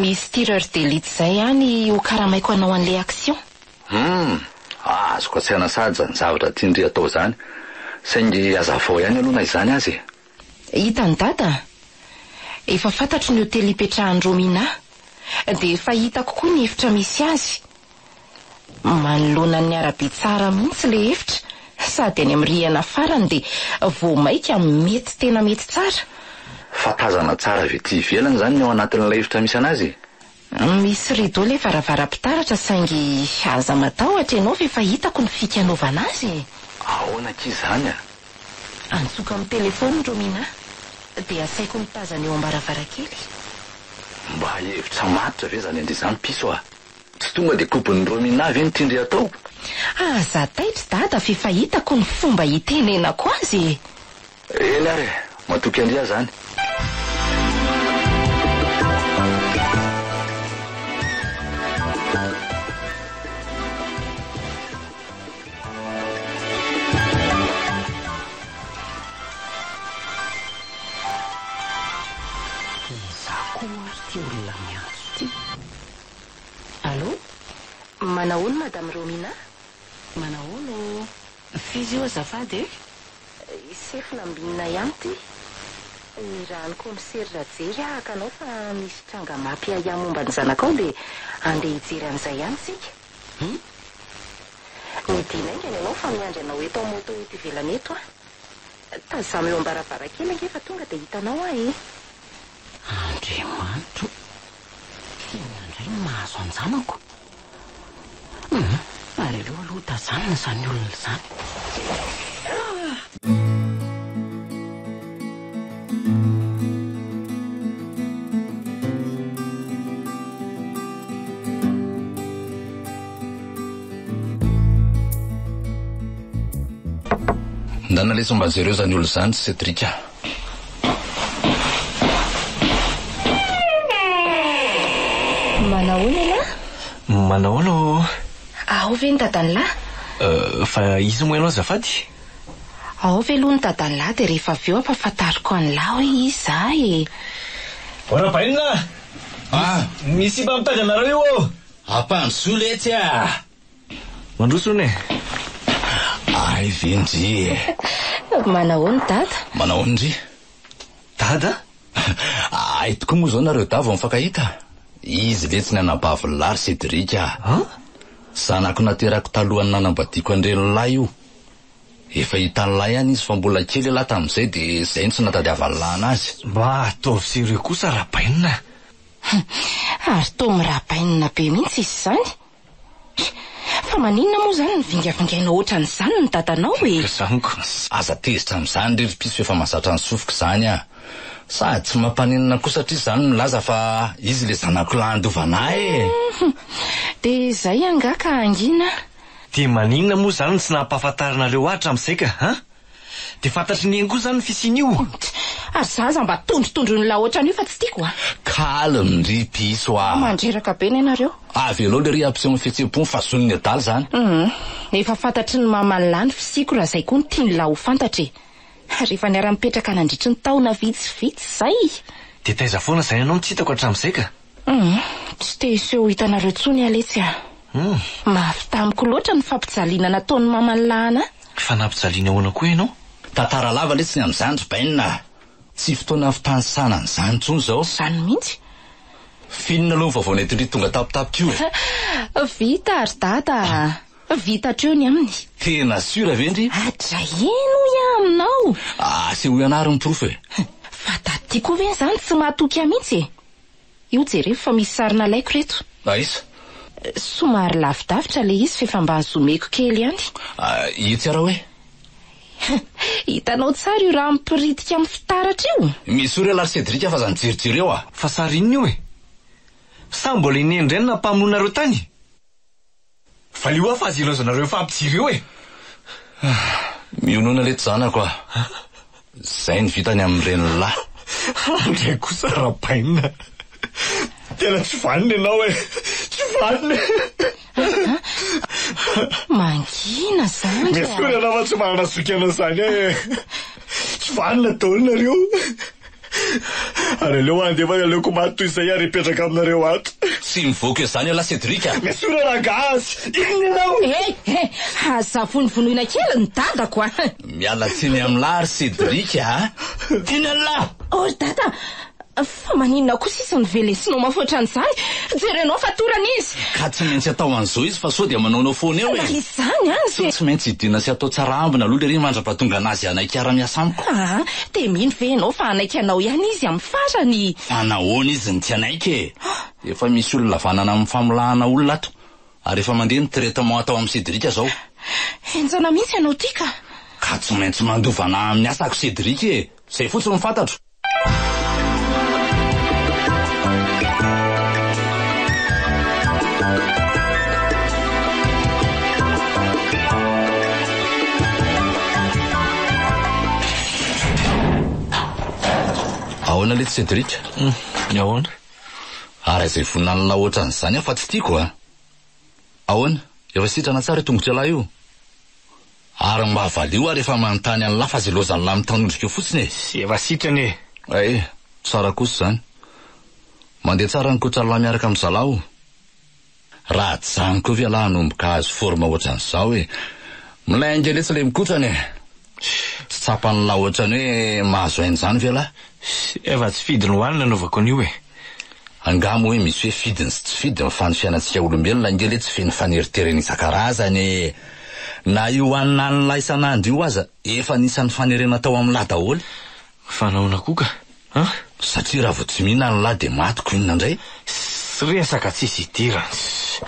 Misy tireur d'élite izay any ho karamaiko hanao an'ilay action. Hum, azoko an-tsaina sahady izany zavatra tian-dry atao izany. Saingy hazavao ihany aloha na izany aza e. Hitan'i Dada? Efa fantatro ny hotely ipetrahan'i Romina. Dia efa hitako koa ny efitra misy azy. Manoloana ny arabe tsara mihitsy ilay efitra, sady any amin'ny rihana farany dia vao mainka mety tena mety tsara. Fa tazana tsara avy ety ivelany izany ny ao anatin'ilay efitra misy an'azy e? Misy rideau ilay varavaram-pitaratra saingy aza matahotra ianao fa efa hitako ny fika anaovana azy e! Ahoana akia izany a? Antsoiko amin'ny telefaoniny Romina dia asaiko mitazana eo am-baravarankely. Mba hevitra matotra ve izany an-dry izany piso a? Tsy tonga dia kobon'i Romina ve no tian-dry atao? Aza taitra dada f'efa hitako ny fomba hitenenako azy e! Eny ary e! Matoky an-dry aho izany. Iza koa ary ity olona miantso ity? Allô? Manahoana Madame Romina? Manahoana ô? F'iza io azafady e? I Sefo Nambinina ihany ity. Nirahan'ny kaomisery Rajery aho haka anao fa misy tranga mampiahiahy momba ny zanakao dia andeha hijery an'izay ihany isika. Hum? Midina haingana ianao fa miandry anao eto amin'ny moto eto ivelany eto aho. Tazamo eo am-baravarankely ange fa tonga dia hitanao aho e. Andry. Andriamanitro o! Inona indray no mahazo an-janako? Hum, ary aleo aloha tazanina izany olona izany. Ndana lesy mba jereo zany olona zany Cédric a. Manahoana ialahy? Manahoana ô? Ao ve ny dadan'lahy? Euh, fa iza moa ianao azafady? Ao ve aloha ny dadan'lahy dia rehefa avy eo ampahafantariko an'lahy hoe iza aho e. Ô Rabainina! Ah! Misy sipa mitady anareo io ô! Ampandrosoa letsy a! Mandroso hono e! Ay ve ndry e! Manahoana dada? Manahoana ndry? Dada? Ay tokoa moa izao nareo dahy vao mifankahita? Izy letsy ny anabavin'i lahy ry Cédric a! An? Zanako naterako talohan'ny nanambadiako an-dreniny lahy io. Efa hitan'i lahy ihany izy fa mbola kely ialahy tamin'izay dia izay no tsy natadiavan'i lahy anazy. Mba ataovy sérieux kosa Rabainina a! Ary toa mirabainina be mihitsy izy izany. Fa maninona moa izany no vingavingaina ohatran'izany ny dadanao e? Zaniko. Aza tezitra amin'izany ry ry piso efa mahazatra ny sofiko izany ah. Sady tsy mampaninona koa satria izany milaza fa izy ilay zanako lahy handovana ahy e. Dia izay angaha ka hangina. Dia maninona moa izany no tsy nampahafantarinareo ahy hatramin'izay ka an? Dia fantatry Neny koa izany ny fisian'io? Ary za aza mba tondrotondroin'lah ohatran'io fa tsy tiako a! Calme ry piso a! Mandreraka be nenareo. Avelao lery hampiseho ny fihetseham-pony fa zon'ny adala izany. Hum, efa fantatry ny maman'lah ny fisiako raha izay koa no tian'lah ho fantatra e! Ary efa niara-nipetraka nandritry ny taona vitsivitsy izay. Dia taiza foana izany ianao no tsy hitako hatramin'izay ka? Hum, tsy te hiseho ho hitanareo intsony aho letsy a! Hum. Mafy tamiko loatra ny fampijaliana nataon'ny maman'lah anah. Fa nampijaliana ahoana koa ianao? Tantara lava letsy ny amin'izany ry Bainina a! Tsy fotoana fitanisana an'izany intsony izao. Izany mihitsy. F'inona aloha ny vaovao nentin-dry tonga tampotampoka io e? Vita ry dada a! Vita hatreo ny aminy. Tena sûr ve ndry? Adray eny hoy aho aminao! Asehoy anah ary ny porofo e! Fa daty koa ve izany tsy mahatoky ahy mihitsy e? Io jerevo fa misy sary nalaiko reto. Aiza? Somary lavidavitra ilay izy f'efa mba zomeko kely ihany. Etsy ara hoe? Hitanao tsara io raha mipiritika amin'ny fitaratra io? Misoa re lahy Cédric fa aza mijerijery eo a! Fa sary inona io e? Sa mbola i Neny indray no nampamono nareo tany? Valio aho fa aza ilaozanareo hifampijery eo e! Mionona letsy zanako a! Zay ny vitany amin'ny reniny lahy. Andray kosa Rabainina. Tena tsy vanona ianao e! Tsy vanona e! Mangina zandry a! Misoa ianao fa tsy manana zoky anao izany aho e! Tsy vanona daholo nareo. Ary aleo handeha fa aleoko maty toy izay ary hipetraka aminareo ato. Tsy mivoaka izany ialahy Cédric a! Misoa rangahy azy! Inona ianao? Hey! Hey! Aza vonovonoina kely ny dadako a! Miala tsiny amin'lah ry Cédric a! Tiana an'lah! Oh ry dada! Fa maninona kosa izy no velesinao mafy ohatran'izany? Jerenao fa torana izy! Ka tsy maintsy atao an'izao izy fa sao dia manaonao foana eo e! Na izany aza e! Tsy maintsy hidiana sy atao tsara ambina aloha lery mandra-pahatonga an'azy hanaiky hiara-miasa amiko. Aa, dia mino ve ianao fa hanaiky anao ihany izy amin'ny farany? Fa nahoana izy no tsy hanaiky e? Efa misy olona vanana amin'ny famolahana olona ato, ary efa mandeha ny traitement atao amin'i Cédric izao. Henjana mihitsy ianao ity ka! Ka tsy maintsy mandova anà amin'ny asako Cédric e! Izay fotsiny no fantatro. Ahoana letsy Cédric? Hum, ahoana? Ary izay vonanona ohatran'izany aho fa tsy tiako a! Ahoana? Efa sitrana tsara io tongotr'ialahy io? Ary mba valio aho rehefa manontany an'lah fa ze lozan'lah mitanondrika eo fotsiny e! Efa sitrana e! Ay, tsara kosa izany. Mandeha tsara ny kotr'lah miaraka amin'ny zalahy o! Raha ajanoko eo ve ialahy hanomboka hahazo forme ohatran'izao e! Milay ange letsy ilay mikotrana e! Tsy tsapan'lah ohatran'ny hoe mahazo aina izany ve ialahy? Efa tsy fidiny ho ahy ny nanaovako an'io e! Angaha moa hoe misy hoe fidiny sy tsy fidiny fa ny fiainantsika olombelona ange le tsy feno faneriterena isan-karazany e! Na io hanina an'lah isan'andro io aza efa anisan'ny fanerena atao amin'lah daholo. Fa nahoana koa ka? An? Satria raha vao tsy mihinana lah dia maty ko inona indray? Sss resaka tsisy idirany sss.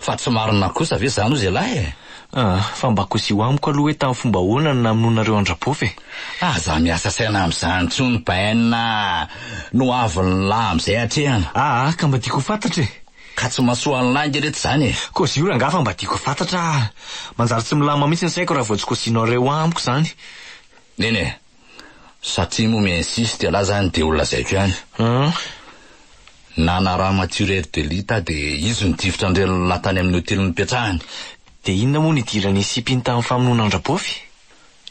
Fa tsy marina kosa ve zany ozy ialahy e? Aa, fa mba kosiho amiko aloha hoe tamin'ny fomba ahoana no namonoanareo an-dRabofa e? Aza miasa saina amin'izany intsony Bain a! No avin'ny lahy amin'izay atrehana. Aa, ka mba tiako ho fantatra e! Ka tsy mahasoa an'lah ange reto izany e! Kozio rangahy fa mba tiako ho fantatra a! Manjary tsy milamina mihitsy ny saiko raha vao tsy kozianareo amiko izany. Neny e! Satria moa mi-insiste ialahy izany dia ho lazaiko ihany. Hum. Nanarama tireur d'élite aho dia izy no nitifitra an'ireny lahy tany amin'ny hotely nipetrahany. Dia inona moa no idiran'i Sipiny tamin'ny famonoana an-dRaboafy?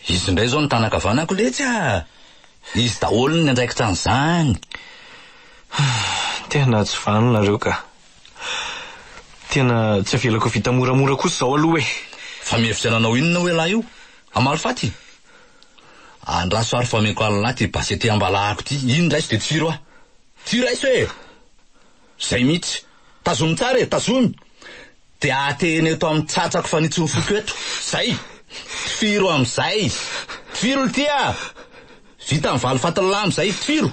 Izy indray izao no tanan-kavanako letsy a! Izy daholo no niandraikitra an'izany. Tena tsy vanona nareo ka. Tena tsy avelako ho vita moramora kosa izao aloha e! Fa mihevitra nanao inona hoy ialahy io? Hamaly faty? Andraso ary fa omeko an'lah ty basy aty ambalahako ty, iny raiso dia tifiro aho. Ty raiso e! Zay mihitsy. Tazomy tsara e, tazomy! Dia atehina eto amin'ny tsatsako fanitsy ny foko eto. Zay! Tifiro amin'izay! Tifiro lty a! Vita ny valifatin'lah amin'izay, tifiro!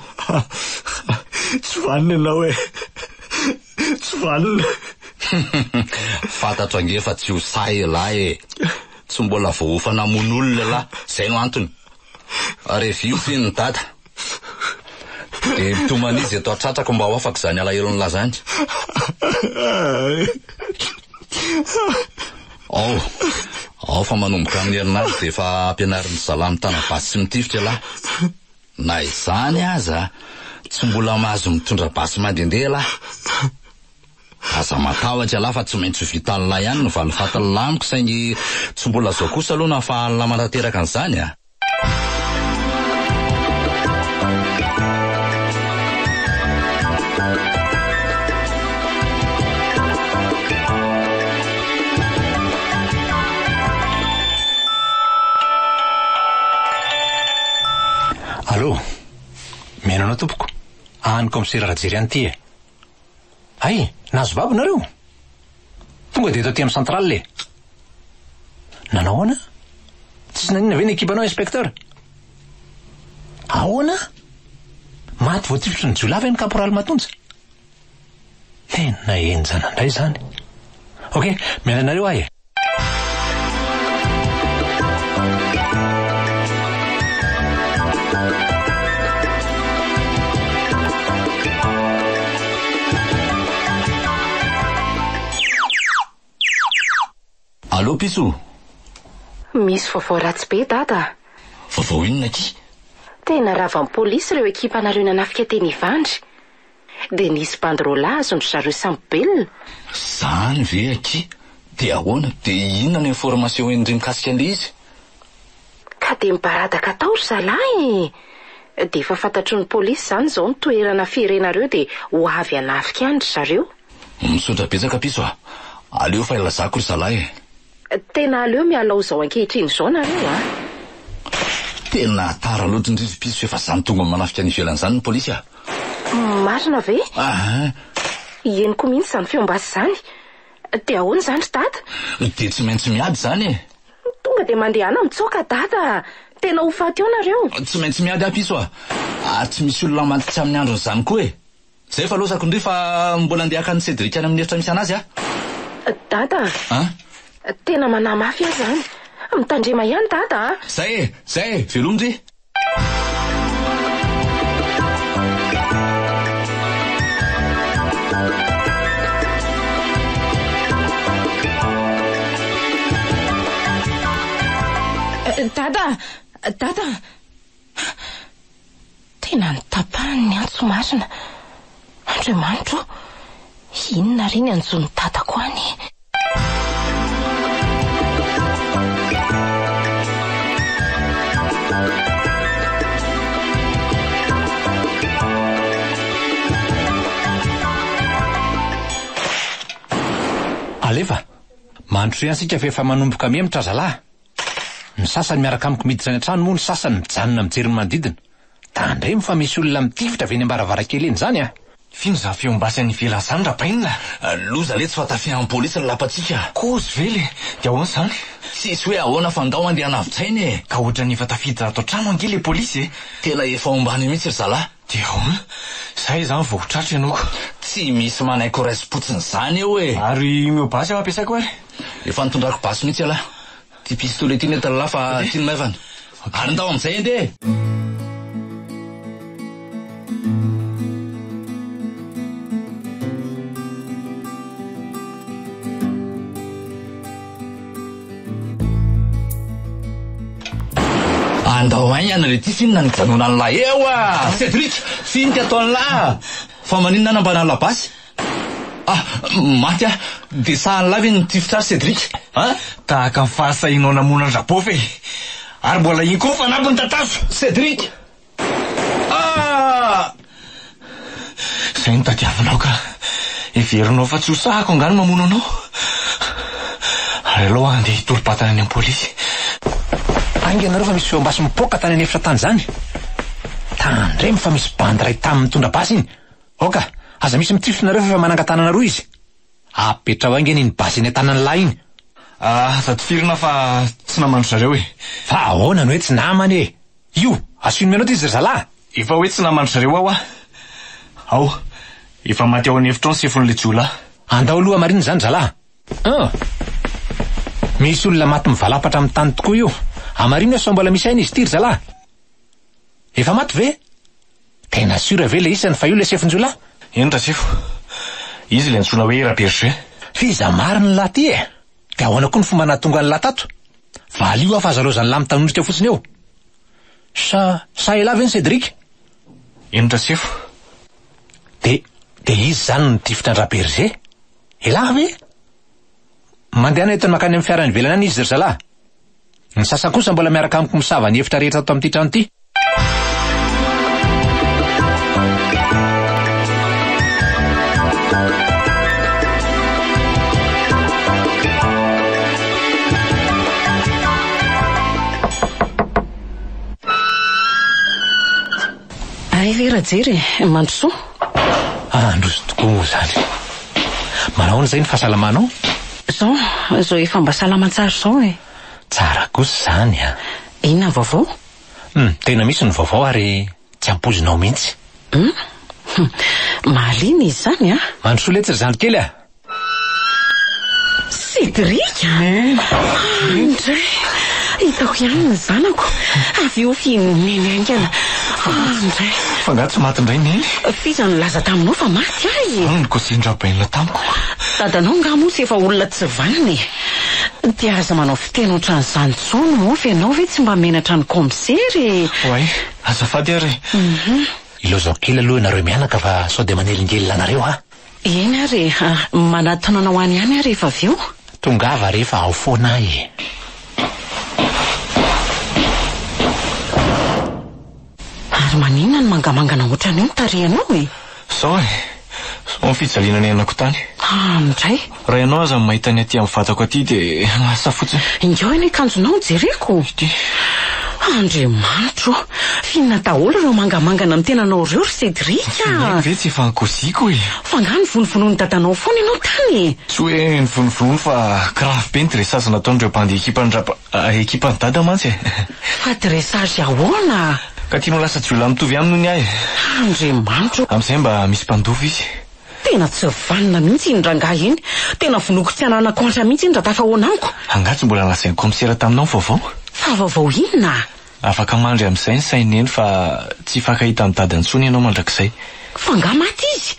Tsy vanona ianao e! Tsy vanona! Fantatro ange fa tsy ho sahy elah e! Tsy mbola voahofa namono olona elah, zay no antony. Revio f'iny dada. Dia mitomany izy eto an-tratrako mba ho afaka izany alahelon'lah zany. Ao, ao fa manomboka amin'ny herinandro dia efa ampianarin'ny zalahy mitana basy sy mitifitra elah. Na izany aza, tsy mbola mahazo mitondra basy mandehandeha elah. Aza matahotra ialahy fa tsy maintsy ho vitan'lah ihany ny valifatin'lah amiko saingy tsy mbola zao kosa aloha no ahafahan'lah manatanteraka an'izany a! Allô? Mihaino anao tompoko. Any kaomisera Rajery any ity e. Hay, nahazo babo nareo? Tonga dia eto aty amin'ny centrale e. Nanao ahoana? Tsisy naninona ve ny ekipanao inspecteur? Ahoana? Maty voatifitry ny jiolahy ve ny caporal Matonja? Tena henjana indray izany. Ok, miala anareo aho e. Allô Piso? Misy vaovao ratsy be dada a! Vaovao inona akia? Tena ravan'ny polisy ireo ekipanareo nanafika teny Ivandry. Dia nisy bandy roalahy azon-dry zareo sambo-belona. Zany ve akia? Dia ahoana? Dia inona no information henondry mikasika an'ilay izy? Ka dia mibaradaka tao ry zalahy e! Dia efa fantatry ny polisy izany izao ny toerana fierenareo dia ho avy hanafika any ry zareo. Misaotra betsaka piso a! Aleo fa ilazako ry zalahy e! Tena aleo miala ao izao ankehitriny izao nareo a! Tena tara loatra indry ry piso efa zany tonga manafika any ivelany izany ny polisy a! Marina ve? Aha! Henoko mihitsy izany feom-basy izany. Dia ahoana izany ry dada? Dia tsy maintsy miady izany e! Tonga dia mandehana mitsoaka dada a! Tena ho faty eo nareo! Tsy maintsy miady aho piso a! Ary tsy misy olona maty tsy amin'ny andron'izany koa e! Zay fa lozako ndry fa mbola andeha haka an'i Cédric any amin'ny efitra misy anazy aho. Dada a! Tena manahy mafy aho izany. Mitandrema ihany dada a! Zay e! Zay e! Veloma ndry! Dada! Dada! Tena notapahiny ny antso marina. Andriamanitro ô! Inona re ny hanjo ny dadako any e? Alefa! Mandroso ihany isika fa efa manomboka mihemotra zalahy. Ny sasany miaraka amiko miditra any an-trano moa ny sasany mijanona mijery ny manodidina. Tandremo fa misy olona mitifitra avy eny am-baravarankely eny izany a! F'inona izany feom-basy any ivelany izany Rabainina? Loza letsy fa tafihan'ny polisy ny lapantsika. Kozy ve le? Dia ahoana izany? Tsisy hoe ahoana fa ndao andeha hanavotra aina e! Ka ohatran'ny efa tafiditra ato an-trano ange le polisy e! Tena efa ao ambany mihitsy ry zalahy. Dia ahoana? Zay izany vao ho tratra ianao ko. Tsy misy manaiky ho raisim-potsiny izany eo e! Ary omeo basy aho ampiasaiko ary. Efa nitondrako basy mihitsy ialahy. Ity pistolet ity no entin'ilahy fa ity no maivana. Ary ndao amin'izay andeha e! Andao haingana le ty f'inona ny ijanonan'lah eo ah! Cédric, f'ino ty ataon'lah? Fa maninona anambanan'lah basy? Ah, maty aho. Dia sahan'lah ve ny nitifitra ahy Cédric? An? Tahaka ny fahasahianao namono an-dRabofy e! Ary mbola iny koa fanampiny tatazo! Cédric! Ah! Izay no tadiavinao ka. Heverinao fa tsy ho sahako angaha ny mamono anao? Ary aleo aho handeha hitolo-batana any amin'ny polisy. Haingana nareo fa misy feom-basy mipoaka tany an'efitra tany izany. Tandremo fa misy bandy iray tamy mitondra basy iny. Aoka, aza misy mitifitra nareo fa efa manangan-tanana roa izy. Apetraho haingana iny basy eny an-tanan'lah iny. Aza tifirina fa tsy naman-dry zareo e. Fa ahoana no hoe tsy namana e? Io! Asio menottes izy ry zalahy! Efa hoe tsy naman-dry zareo aho ah! Ao! Efa maty ao an'efitra ao ny sefon'ilay jiolahy. Andao aloha hamarina izany zalahy! An! Misy olona maty mivalapatra amin'ny tany tokoa io! Hamarino hoe sao mbola misy aina izy ity ry zalahy! Efa maty ve? Tena sûr ve ilay isany fa io ilay sefon-jiolahy? Eny Rasefo! Izy ilay antsoina hoe Raberger. F'iza marina lahy ity e? Dia ahoana koa ny fomba nahatonga an'lah tato? Valio aho fa aza laozan'lah mitanondrika fotsiny eo. Sa, sa elah ve ny Cédric? Eny Rasefo. Dia, dia izy izany no nitifitra an-dRaberger? Elah ve? Mandehana entiny mankany amin'ny fiara any ivelany any izy ry zalahy. Ny sasany kosa mbola miaraka amiko misava ny efitra rehetra ato amin'ity trano ity. Hay ve Rajery e, mandrosoa. Handroso tokoa moa izany. Manao ahoana izay ny fahasalamanao? Izao, izao efa mba salama tsara izao e. Tsara kosa izany an. Inona ny vaovao? Hum, tena misy ny vaovao ary tsy ampoizinao mihitsy. Hum, mahaliana izy izany an. Mandrosoa letsy ry zandry kely a! Cédric a! Indray! Hitako ihany ny zanako. Avy eo f'I Neny haingana. Indray! Fa angaha tsy maty indray Neny? F'iza no nilaza taminao fa maty ahy e? Hono ny kôsin-dRabainina tamiko. Dadanao angaha moa tsy efa olona tsy vanona e? Dia aza manao fiteny ohatran'izany intsony moa fa ianao ve tsy mba menatra ny kaomisera e? Oay, azafady ary e! Ilaozako kely aloha ianareo mianaka fa sao dia manelingelina anareo aho. Eny ary e, manatona anao any ihany aho rehefa avy eo. Tongava re fa ao foana aho e. Ary maninona no mangamangana ohatran'io ny tarehinao e? Zao e! Zao ny fijaliana niainako tany. Ah, indray? Raha ianao aza no mahita ny aty amin'ny vatako aty dia lasa fotsiny. Ingao anie akanjonao no jereko. Ity. Andriamanitro ô! F'inona daholo ireo mangamangana amin'ny tenanao ireo ry Cédric a! Ny aiko ve tsy efa nikoziako e? Fa angaha nivonovonoin'i dadanao foana ianao tany e? Tsy hoe nivonovono fa grave be ny dressage nataon'ireo bandy ekipan'i Ekipan'i dada mantsy e! Fa dressage ahoana? Ka tiany ho lasa jiolahy mitovy aminy hono aho e! Andriamanitra o! Amin'izay mba misy mpandova izy. Tena tsy vanona mihitsy iny rangahy iny. Tena vonoiko tsy hananako antra mihitsy iny raha tafahoana amiko. Angaha tsy mbola lazain'ny kaomisera taminao ny vaovao? Fa vaovao inona? Afaka mandry amin'izay ny sain'i Neny fa tsy hifankahita amin'i Dada intsony ianao mandrakizay. Fa angaha maty izy?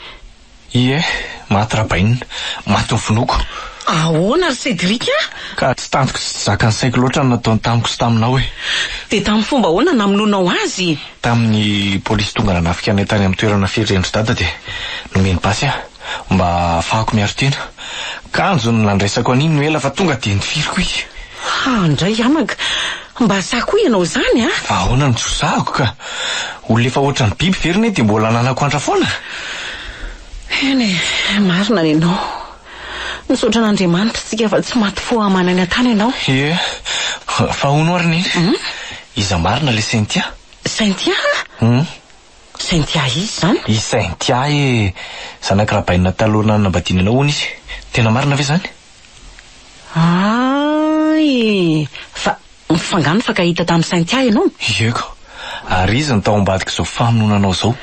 Ie, maty Rabainina. Maty ny finoako. Ahoana ry Cédric a? Ka tsy tantiko sy tsy zakan'ny saiko loatra ny nataony tamiko sy taminao e. Dia tamin'ny fomba ahoana namonoanao azy? Tamin'ny polisy tonga nanafika anay tany amin'ny toerana firen'i dada dia nomeny basy aho mba hahafahako miaro tena. Kanjo ny nandraisako an'iny no ela fa tonga dia nitifiriko izy. Ha indray anaka! Mba sahy koa ianao izany a! Fa ahoana no tsy ho sahako ka? Olona efa ohatran'ny biby ve ry Neny dia mbola ananako antra foana? Eny e, marina ny anao. Misaotra an'Andriamanitra isika fa tsy maty fo aman'aina tany ianao. Ie, fa hono ary Neny, iza marina ilay Cynthia? Cynthia? Cynthia iza izany? I Cynthia e! Zanak'i Rabainina taloha nanambadiana anao hono izy. Tena marina ve izany? Hay! hoe fa fa angaha nifankahita tamin'i Cynthia ianao? Ie ka. Ary izy no tao ambadik'izao famonoana anao izao.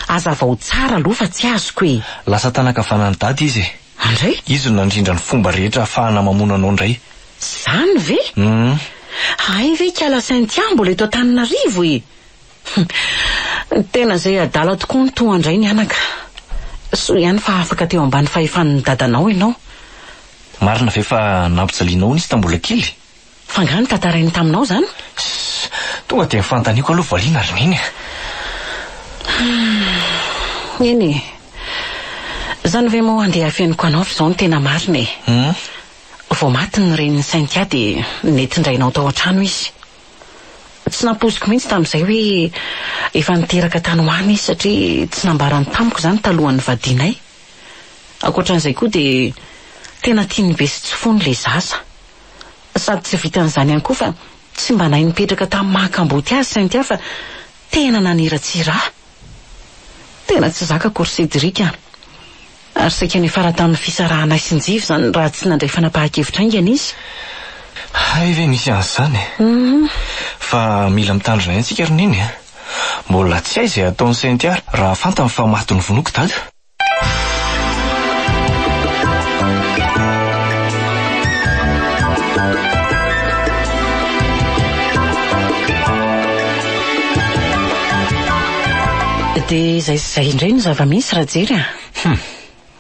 Hazavao tsara aloha fa tsy azoko e. Lasa tanan-kavanan'i Dada izy e. Andray? Izy no nandrindra ny fomba rehetra ahafahana mamono anao indray. Izany ve? Hum. Hay ve ikala Cynthia mbola eto Antananarivo e? Tena izay adala tokoa no toa an-dray ny anaka. Soa ihany fa afaka teo ambany fahefan'ny dadanao ianao. Marina ve fa nampijalianao hono izy tamin'ny mbola kely? Fa angaha notantarainy taminao izany? Sss, tonga dia ny fanontaniako aloha valiana ry Neny a! Hum, eny e. Izany ve moa andeha hafeniko anao fa izao no tena marina e. Hum. Vao maty ny renin'i Cynthia dia nentin-drainao tao an-trano izy. Tsy nampoiziko mihitsy tamin'izay hoe efa niteraka tany ho any izy satria tsy nambarany tamiko izany talohan'ny nivadianay. Ankoatra an'izay koa dia tena tiany be sy tsy foiny ilay zaza. Sady tsy vitan'izany ihany koa fa tsy mba nahay nipetraka tamin'ny maha kamboty azy Cynthia fa tena naniratsira ahy. Tena tsy zakako ry Cédric a! Ary saika niafara tamin'ny fisarahanay sy Njiva izany raha tsy nandray fanapahan-kevitra haingana izy. Hay ve nisy an'izany e! Fa mila mitandrina ihany tsika ry Neny a! Mbola tsy hay izay hataon'i Cynthia raha fantany fa maty novonoiko Dada. Dia izay sy izay indray no zava-misy Rajery a! Hum!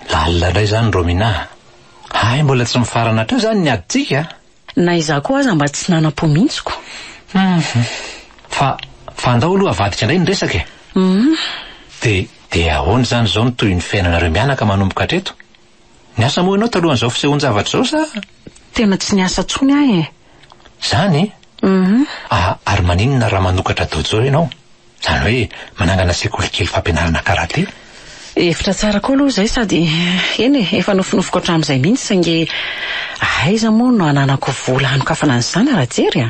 Lalina indray izany Romina a! Hay mbola tsy mifarana hatreo izany ny adintsika a! Na izaho koa aza mba tsy nanam-po mihitsy ko! Hum! Fa, fa andao aloha avadika indray ny resaka e! Hum! Dia, dia ahoana izany izao ny tohin'ny fiainanareo mianaka manomboka hatreto? Niasa moa ianao talohan'izao fisehoan-javatra izao sa? Tena tsy niasa intsony aho e! Izany? Hum! Ah, ary maninona raha manokatra dojo ianao? Izany hoe manangana sekoly kely fampianarana karate. Hevitra tsara koa aloha izay sady eny e, efa nofinofiko hatramin'izay mihitsy saingy aiza moa no hananako vola hanokafana an'izany Rajery a?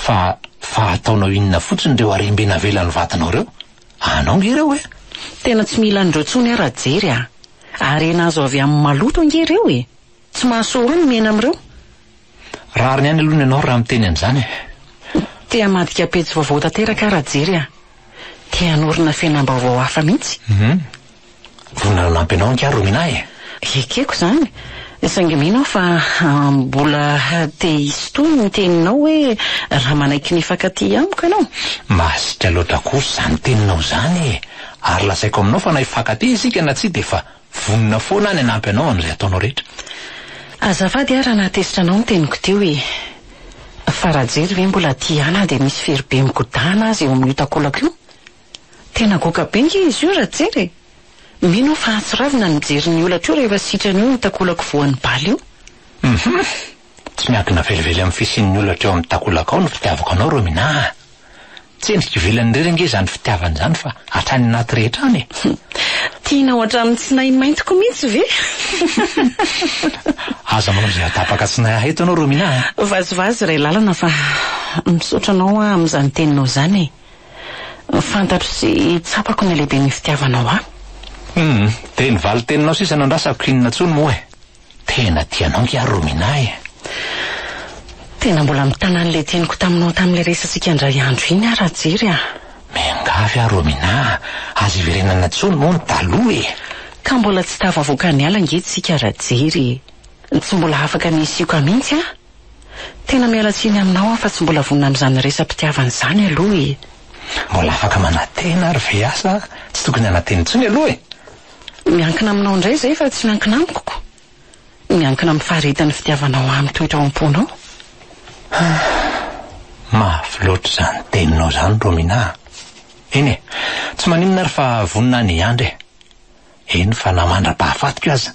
Fa, fa ataonao inona fotsiny ireo harem-be navelan'ny vadinao ireo? Anao ange ireo e! Tena tsy mila an'ireo intsony aho Rajery a! Harena azo avy amin'ny maloto ange ireo e! Tsy mahasoa ahy ny miaina amin'ireo. Rariny ihany aloha ny anao raha miteny an'izany e. Te hamadika pejy vaovao tanteraka aho Rajery a. Te hanorina fiainam-baovao hafa mihitsy. Hum. Vonona hanampy anao ange aho Romina e. Ekeko izany. Saingy mino aho fa mbola te hisy tohiny ny teninao hoe raha manaiky ny hifankatia amiko ianao. Masika loatra kosa izany teninao izany e. Ary lazaiko aminao fa na hifankatia isika na tsia dia efa Vonona foana aho ny hanampy anao amin'izay ataonao rehetra. Azafady aho raha nahatezitra anao ny teniko teo e. Fa Rajery ve mbola tia ahy na dia misy fery be migodàna aza eo amin'io takolako io? Tena goaka be nge izy io Rajery e! Mino aho fa hahatsiravina ny mijery ny holatra io rehefa sitrana eo io takolako voan'ny bala io. Hum! Tsy miankina velively amin'ny fisian'ny holatra eo amin'ny takolakao ny fitiavako anao Romina a! Tsy endrika ivelany irery ange izany fitiavana izany fa hatrany anaty rehetra any e! Tianao hatramin'ny tsinay maintiko mihitsy ve? Aza manao izay hahatapaka tsinay ahy eto ianao Romina a! Vazivazy iray lalana fa misaotra anao aho amin'izany teninao izany e! Fantatro sy tsapako ny halehiben'ny fitiavanao ahy. Hum, dia ny valin-teninao sisa no andrasako inona intsony moa e! Tena tia anao nge aho Romina e! Tena mbola mitana an'ilay teniko taminao tamin'ilay resatsika indray andro iny aho Rajery a! Miangavy aho Romina a! Aza iverenana intsony moa ny taloha e! Ka mbola tsy tafavoaka ny ala ange tsika Rajery e! Tsy mbola afaka ny hisioka mihitsy aho! Tena miala tsiny aminao aho fa tsy mbola vonona amin'izany resa-pitiavana izany aloha e! Mbola afaka manantena ary ve aho sa tsy tokony hanantena intsony aloha e? Miankina aminao indray izay fa tsy miankina amiko ko. Miankina amin'ny faharetan'ny fitiavanao ahy mitoetra ao am-ponao. Mafy loatra izany teninao izany Romina a! Eny e, tsy maninona ary fa vonona aho ny hiandry e! Eny fa na mandra-pahafatiko aza.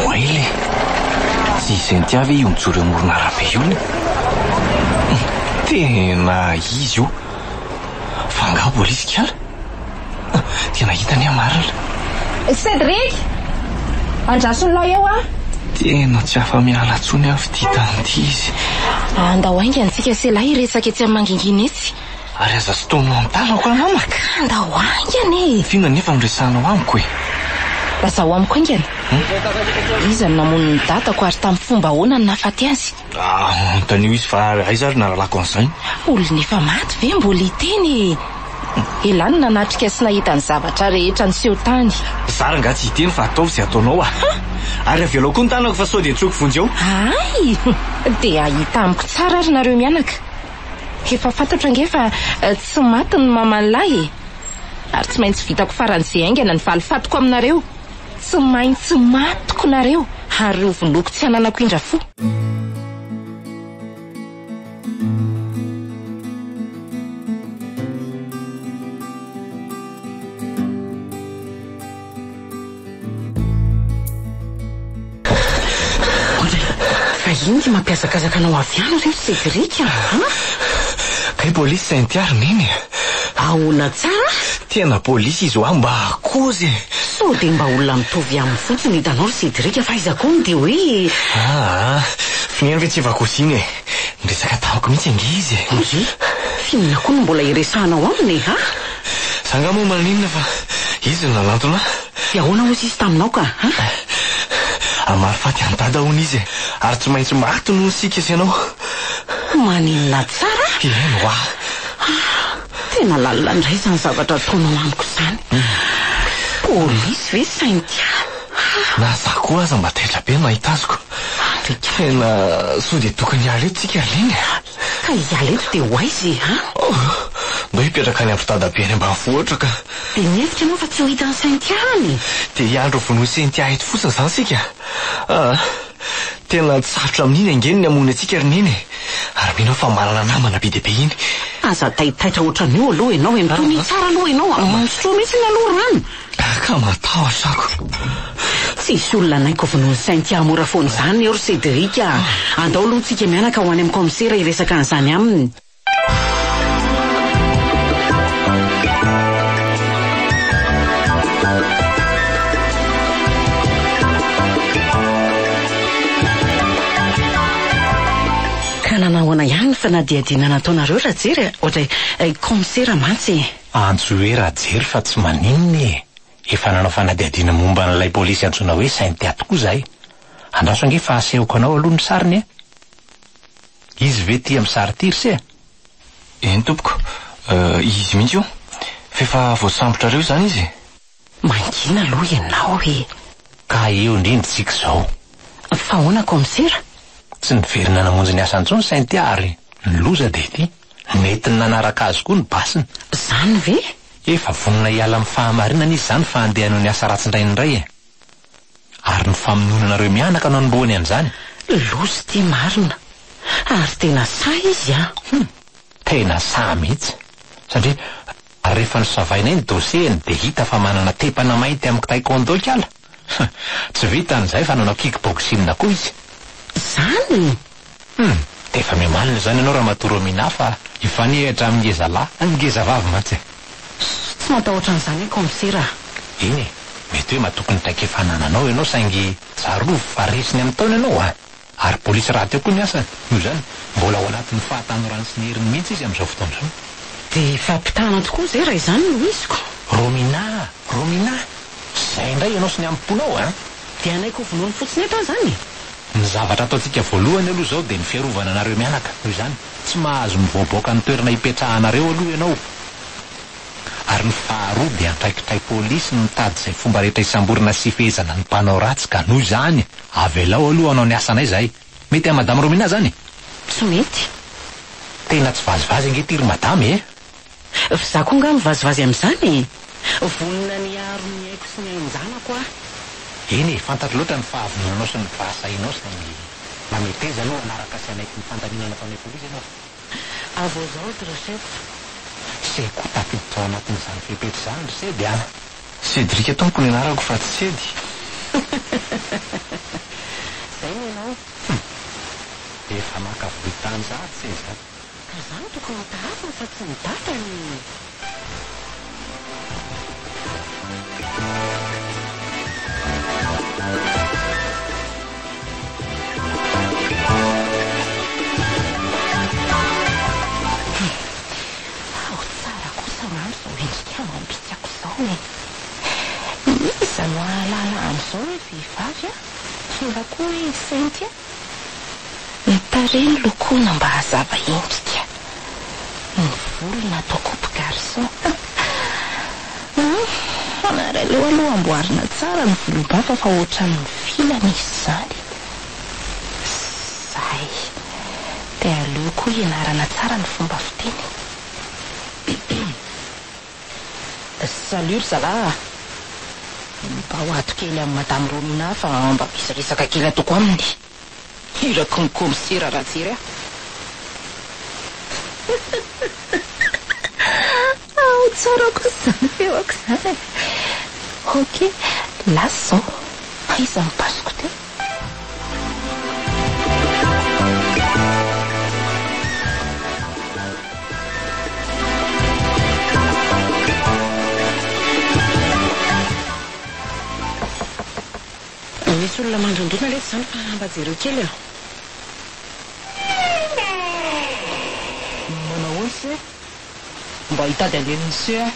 Oay le! Tsy i Cynthia ve io mijoro eo amoron'arabe io le? Tena izy io! Fa angaha polisy kala? Tena hitany aho marina. Cédric! Andraso ny lahy eo aho. Tena tsy afa-miala intsony aho f'ity tany ity izy. Andao haingana tsika sy ialahy hiresaka etsy amin'ny mangingina etsy. Ary aza sintomina amin'ny tanako aho namako. Ka andao haingana e! F'inona nefa no resahanao amiko e? Lazao amiko haingana. Iza no namono ny dadako ary tamin'ny fomba ahoana no nahafaty azy? Ah, anontanio izy fa aiza ary nahalalako an'izany? Olona efa maty ve mbola hiteny e? Elah no nanatrika sy nahita ny zavatra rehetra niseho tany. Za rangaha tsy hiteny fa ataovy izay ataonao ah! Ary avelao koa ny tanako fa sao dia antsoiko vonjy eo. Hay! Dia hahita amiko tsara ary nareo mianaka. Efa fantatro ange fa tsy maty ny maman'lahy e! Ary tsy maintsy vitako faran'izay haingana ny valifatiko aminareo. Tsy maintsy matiko nareo ary ho vonoiko tsy hananako indra fo. Fa inona ity mampihazakazaka anao avy any re Cédric a? Kay polisy Cynthia ry neny e! Ahoana tsara? Tena polisy izy hoa mba kozy e! Sao dia mba olona mitovy aminy fotsiny hitanao ry Cédric fa aiza koa no dia hoe. Aa, f'inona ve tsy efa cousine e! Niresaka tamiko mihitsy ange izy e! Ndry, f'inona koa no mbola iresahanao aminy e, ha? Za angaha moa maninona fa izy no nanantona ahy. Dia ahoana hozy izy taminao ka, ha? Hamaly faty an'i Dada hono izy e! Ary tsy maintsy maty noho isika sy ianao. Maninona tsara? Eny hoa! Tena lalina indray izany zavatra ataonao amiko izany. Polisy ve Cynthia? Na za koa aza mba taitra be nahita azy ko. Tena sao dia tokony hiala eto tsika ry Neny e? Ka hiala eto dia ho aiza e, ha? Ndao hipetraka any amin'ny dadabe any ambanivohitra ka. Dia mihevitra ianao fa tsy ho hitan'i Cynthia any? Dia hiandry ho vonoin'i Cynthia eto fotsiny izany isika? Aa. Tena sarotra amin'iny ange ny hamono antsika ry Neny e! Ary mino aho fa manana namana be dia be iny. Aza taitaitra ohatran'io aloha ianao e! Mitonia tsara aloha ianao a! Misotroa mihitsy aloha rano! Ka matahotra ako. Tsy hisy olona hanaiky ho vonoin'i Cynthia mora foana izany eo ry Cédric a! Andao aloha tsika mianaka ho any amin'ny kaomisera hiresaka an'izany aminy. Ka nanahoana ihany ny fanadihadiana nataonareo Rajery a? Ohatray kaomisera mantsy e! Antsoy hoe Rajery fa tsy maninona e! Efa nanao fanadihadiana momba an'ilay polisy antsoina hoe Cynthia tokoa izahay. Andraso ange fa asehoko anao aloha ny sariny e! Izy ve ity amin'ny sary ity ry se a? Eny tompoko, izy mihitsy io. F'efa voasambotrareo izany izy e? Mangina aloha ianao e! Ka eo indrindra isika izao. Fa ahoana kaomisera? Tsy niverina namonjy ny asany intsony Cynthia ary ny loza dia ity, nentiny nanaraka azy koa ny basiny. Izany ve? Efa vonona hiala amin'ny fahamarinana izy izany fa handeha hanao ny asa ratsin-drainy indray e! Ary ny famonoana anareo mianaka no anombohany an'izany. Loza ity marina. Ary tena sahy izy an! Hum! Tena sahy mihitsy. Satria rehefa nosavainay ny dossier-ny dia hita fa manana tepana mainty amin'ny taekwondo ikala. Tsy vitan'izay fa nanao kick boxing koa izy. Izany? Hum! Dia efa miamalona izany ianao Ramatoa Romina fa hifanehatra amin'ny ngeza lahy, ngeza vavy mantsy e! Tsy matahotra an'izany aho kaomisera a! Eny e! Mety hoe matoky ny traikefa anananao ianao saingy tsarovy fa resiny amin'ny taona ianao a! Ary polisy rahateo koa ny asany, noho izany mbola ao anatin'ny fahatanorany sy ny heriny mihitsy izy amin'izao fotoana izao. Dia fampitahana tokoa izay raha izany no iziko. Romina a! Romina! Izay indray ianao sy ny amim-ponao a! Dia hanaiky ho vonoiny fotsiny eto aho izany e! Ny zavatra ataontsika voalohany aloha izao dia ny fiarovana anareo mianaka, noho izany tsy mahazo mivoaboaka ny toerana ipetrahanareo aloha ianao. Ary ny faharoa dia andraikitray polisy ny mitady izay fomba rehetra hisamborana sy hifehezana ny mpanao ratsy ka noho izany avelao aloha hanao ny asanay izahay. Mety amin'i Madame Romina izany? Tsy mety. Tena tsy vazivazy ange ity ry Madame e! F'izaho koa angaha mivazivazy amin'izany e! Vonona ny hiaro ny aiko sy ny ain-janako aho. Eny e, fantatro loatra ny fahavononanao sy ny fahasahianao saingy mba meteza aloha hanaraka sy hanaiky ny fandaminana ataonay polisy ianao. À vos ordres, chef. Se koa tafiditra ao anatin'izany fepetra izany ry Sedy a! Cédric tompoko ny anarako fa tsy Sedy. Izay ny anao. Hum! Efa maka vohitany sahady se izany. Ka za no tokony ho tahafina fa tsy ny dadany. vehivavy an, na koa hoe Cynthia. Ny tarehy nolokoina mba hazava endrika. Ny volo natao coupe garçon. Hum, ary aleo aloha amboarina tsara ny volombava fa ohatran'ny mivilana izy izany. Zay. Dia aleo koa hianarana tsara ny fomba fiteny. Salut ry zalahy a! Mba ho ato kely amin'i Madame Romina fa mba misy resaka kely ataoko aminy. Iraky ny kaomisera Rajery aho. Ao tsara kosa izany feoko izany e! Ok, lasa izao. Aiza ny basiko teo? Misy olona mandondona letsy izany fa mba jereo kely a! Manahoana se? Mba hitady an'i se aho.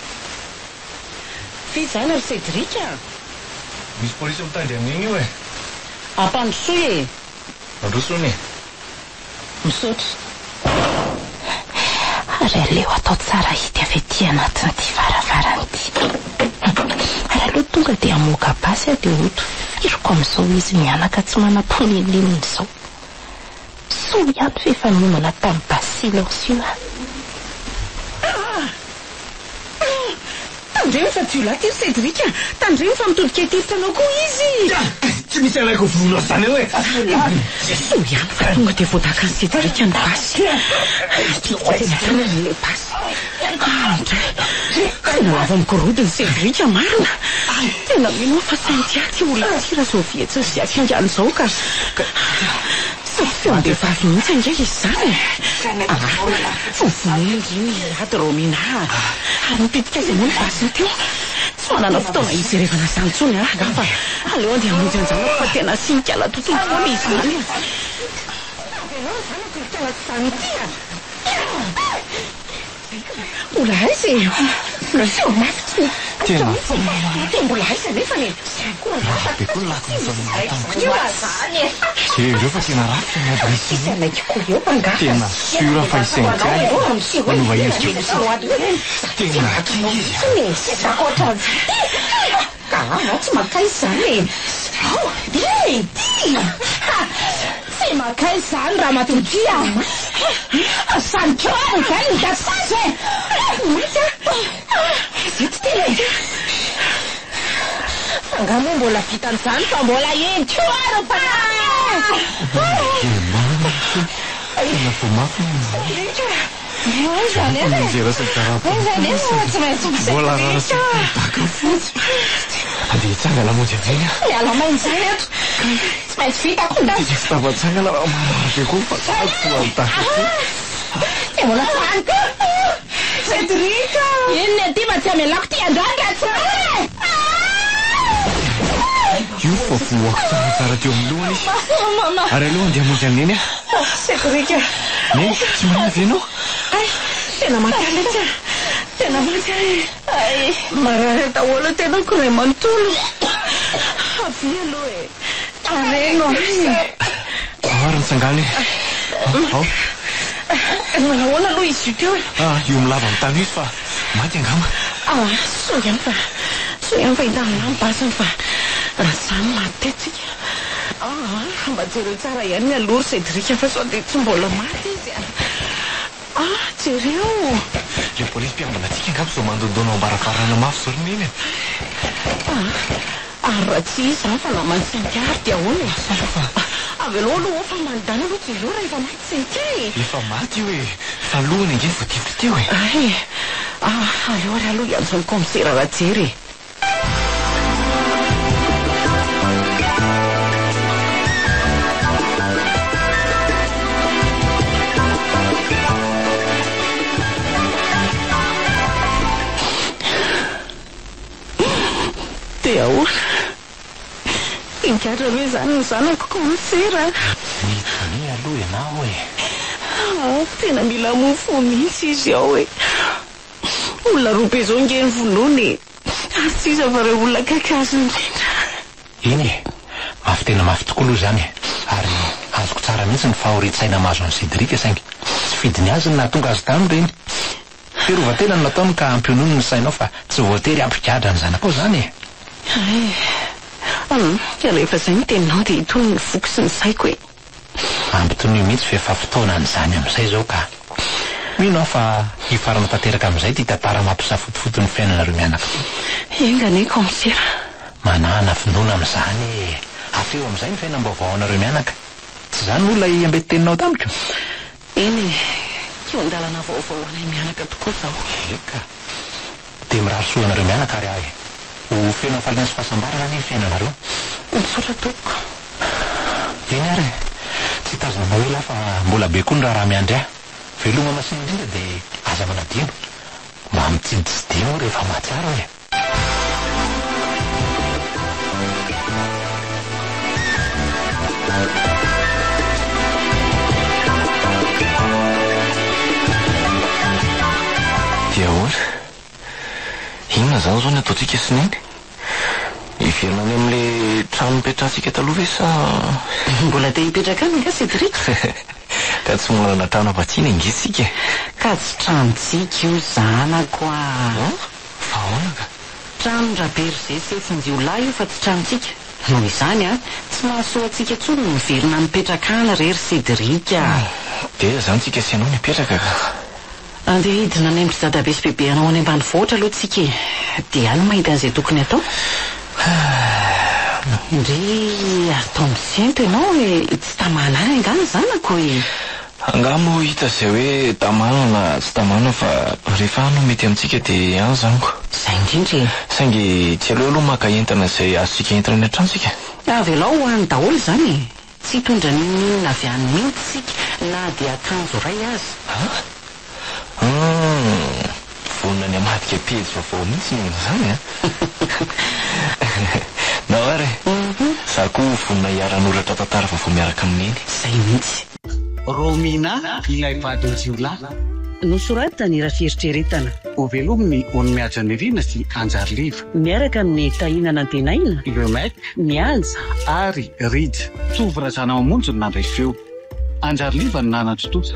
F'izany ry Cédric a! Misy polisy mitandry an'iny io e! Ampandrosoy e! Mandroso hono e! Misaotra. Ary aleo atao tsara hita avy aty anatin'ity varavarana ity. Ary aleo tonga dia hamoaka basy aho dia hotifiriko amin'izao izy mianaka tsy manam-po n'inon'inona izao. Soa ihany fa efa niomana tamin'ny basy silencieux aho. Ah! Ah! Tandremo fa jiolahy ty ry Cédric a! Tandremo fa mitodika hitifitra anao koa izy! Tsy misy alaiko vonoina zany eo e! Soa ihany fa tonga dia voadakan'i Cédric ny basy. Nikitika teny an-tanany ilay basy. Andray! Tena lava migorodona i Cédric marina! Tena mino aho fa Cynthia ty olona ity raha izao fihetsiny sy hakingany izao ka! Sady feom-behivavy mihitsy ange izy izany e! Ah! Vonoina ange ny ady Romina a! Ary nipitika aiza moa ny basiny teo? Tsy manana fotoana hijerevana izany intsony aho angaha fa aleo andeha hamonjy an-janako fa tena asian'ikala tontolo foana izy izany e! Avelao ny zanako ry kala tsy izany ity a! Mbola aiza e? Feo mafy tsy Tena mihitsy e! Tena mbola aiza nefany e? Ratsy be koa ny laky nifanohana tamiko teo. Jereo fa tena ratsy ny ady nisy iny. Tena sûr fa i Cynthia e. Manova endrika fotsiny. Tena kinga izy a. Ka tsy mankaiza izany e! Tsy mankaiza izany ramatoa ity a! Zany koa ary izay no mitady sazy e! Maty a! Izay tsy tena e! Fa angaha moa mbola vitan'izany fa mbola eny koa ary ny mpanaraka e! Voa mafy, tena voa mafy ny anao. Aiza anefa e! Mianjera sy midaraboka Aiza anefa fotsiny. fa tsy maintsy Mbola rara sy misedrika. midaka fotsiny. Andeha hitsangana hamonjy an'ireny aho. Miala maina izany eto. Tsy maintsy vitako ny Dia tsy tafatsangana fa marary be koa ny vatako voa midaka koa. Dia mbola tsy lany koa. Cédric a! Inona ity mba tsy hamelako ity androany raha tsy marina e! Io fa voako tsaratsara teo amin'ny lohany izy. Ary aleo andeha hamonjy an'i Neny aho. Cédric a! Neny, tsy manina ve ianao? Hay! Tena maty ahy letsy a! Tena maty ahy e! Marary daholo ny tenako iray manontolo. Avia aloha e! Areno ahy e! Ao ary nitsangana e! Ao. Nahoana aloha izy io teo e? Ah, io milava amin'ny tany io izy fa maty angamba. Ah, soa ihany fa, soa ihany fa hitan'i Lamy basiny fa raha izany maty teto tsika. Ah, mba jereo tsara ihany aloha ry Cédric fa sao dia tsy mbola maty izy a. Ah, jereo. Ilay polisy mpiambina antsika angamba izao mandondona ao am-baravarana mafy izao ry Neny a. Ah, ary raha tsy izy izany fa naman'i Cynthia ary dia ahoana e? Asa aloha fa. Avelao aloha ao fa mandany aloha jereo raha efa maty Cynthia e. Efa maty io e! Fa lohany ange no voatifitra teo e! Hay e! Ah, aleo ary aloha hiantso an'i kaomisera Rajery e! Dia ahoana? Higadra ve izany ny zanako kaomisera? Mitonia aloha ianao e! Ah, tena mila mofo mihitsy izy ao e! Olona roa be izao ange no vonoina e! Ary tsy iza fa ireo olona akaiky azy indrindra. Eny e! Mafy tena mafy tokoa aloha izany e! Ary azoko tsara mihitsy ny fahorian-tsaina mahazo an'i Cédric saingy tsy fidiny azy ny nahatonga azy tamin'ireny. Fiarovan-tena no nataony ka ampionony ny sainao fa tsy voatery hampigadra ny zanakao izany e! Hay e! Hum, ka rehefa izay ny teninao dia itony ny foko sy ny saiko e! Ampitonio mihitsy fa efa fotoanan'izany amin'izay izao ka! Mino aho fa hifarana tanteraka amin'izay ity tantara mampisafotofoto ny fiainanareo mianaka ity. Enga anie kaomisera. Manàna finoana amin'izany e! Afeo amin'izay ny fiainam-baovao anareo mianaka. Tsy izany moa ilay ambeti-teninao tamiko? Eny e! Kihon-dalana vaovao ho anay mianaka tokoa izao. Eka! Dia mirary soa anareo mianaka ary aho e! Ho feno hafaliana sy fahasambarana anie ny fiainanareo. Misaotra tompoko. Eny ary e! Tsy hitazona anao ela aho fa mbola be koa ny raharaha miandry ahy. Veloma masina indrindra dia aza manadino. Mba mitsiditsidia moa rehefa mahatsiaro e! Dia ahoana? Inona izany izao ny ataontsika sy Neny? Hiverina any amin'ilay trano nipetrahantsika taloha ve sa. Mbola te hipetraka any angaha Cédric? Ka tsy manana trano afa-tsy iny ange isika e! Ka tsy tranontsika io zanako a! Fa ahoana ka? Tranon-dRaberger sy Etsinjiolahy io fa tsy tranontsika. Noho izany a, tsy mahasoa antsika intsony ny miverina mipetraka any re ry Cédric a! Dia aiza izany tsika sy ianao no hipetraka ka? Andeha hidina any amin-dry dadabe sy bebe anao any ambanivohitra aloha tsika e! Dia any mahita an'izay tokony hatao. Ndry atao misento ianao e! Tsy tamana any angaha ny zanako e! Angaha moa hita izay hoe tamana na tsy tamana fa rehefa any no mety amintsika dia any izany ko. Izay indrindra e! Saingy tsy aleo aloha maka entana izay azontsika entina any an-trano isika? Avelao ho any daholo izany e! Tsy hitondra n'inon'inona avy any mihitsy isika na dia akanjo iray aza. An? Humm! Vonona ny hamadika pejy vaovao mihitsy ny amin'izany an! Nao ary e! Za koa vonona hiara-hanoratra tantara vaovao miaraka amin'i Neny. Izay mihitsy. Romina, ilay vadin'ny jiolahy. Nosoratany raha fieritreretana. Hovelomin'i Onimihaja Nirina sy Anjariliva. Miaraka amin'i Tahina Nantenaina. Le Mec. Mihaja. Ary Rija. Tovo Razanamamonjy no nandray feo. Anjariliva no nanatontosa.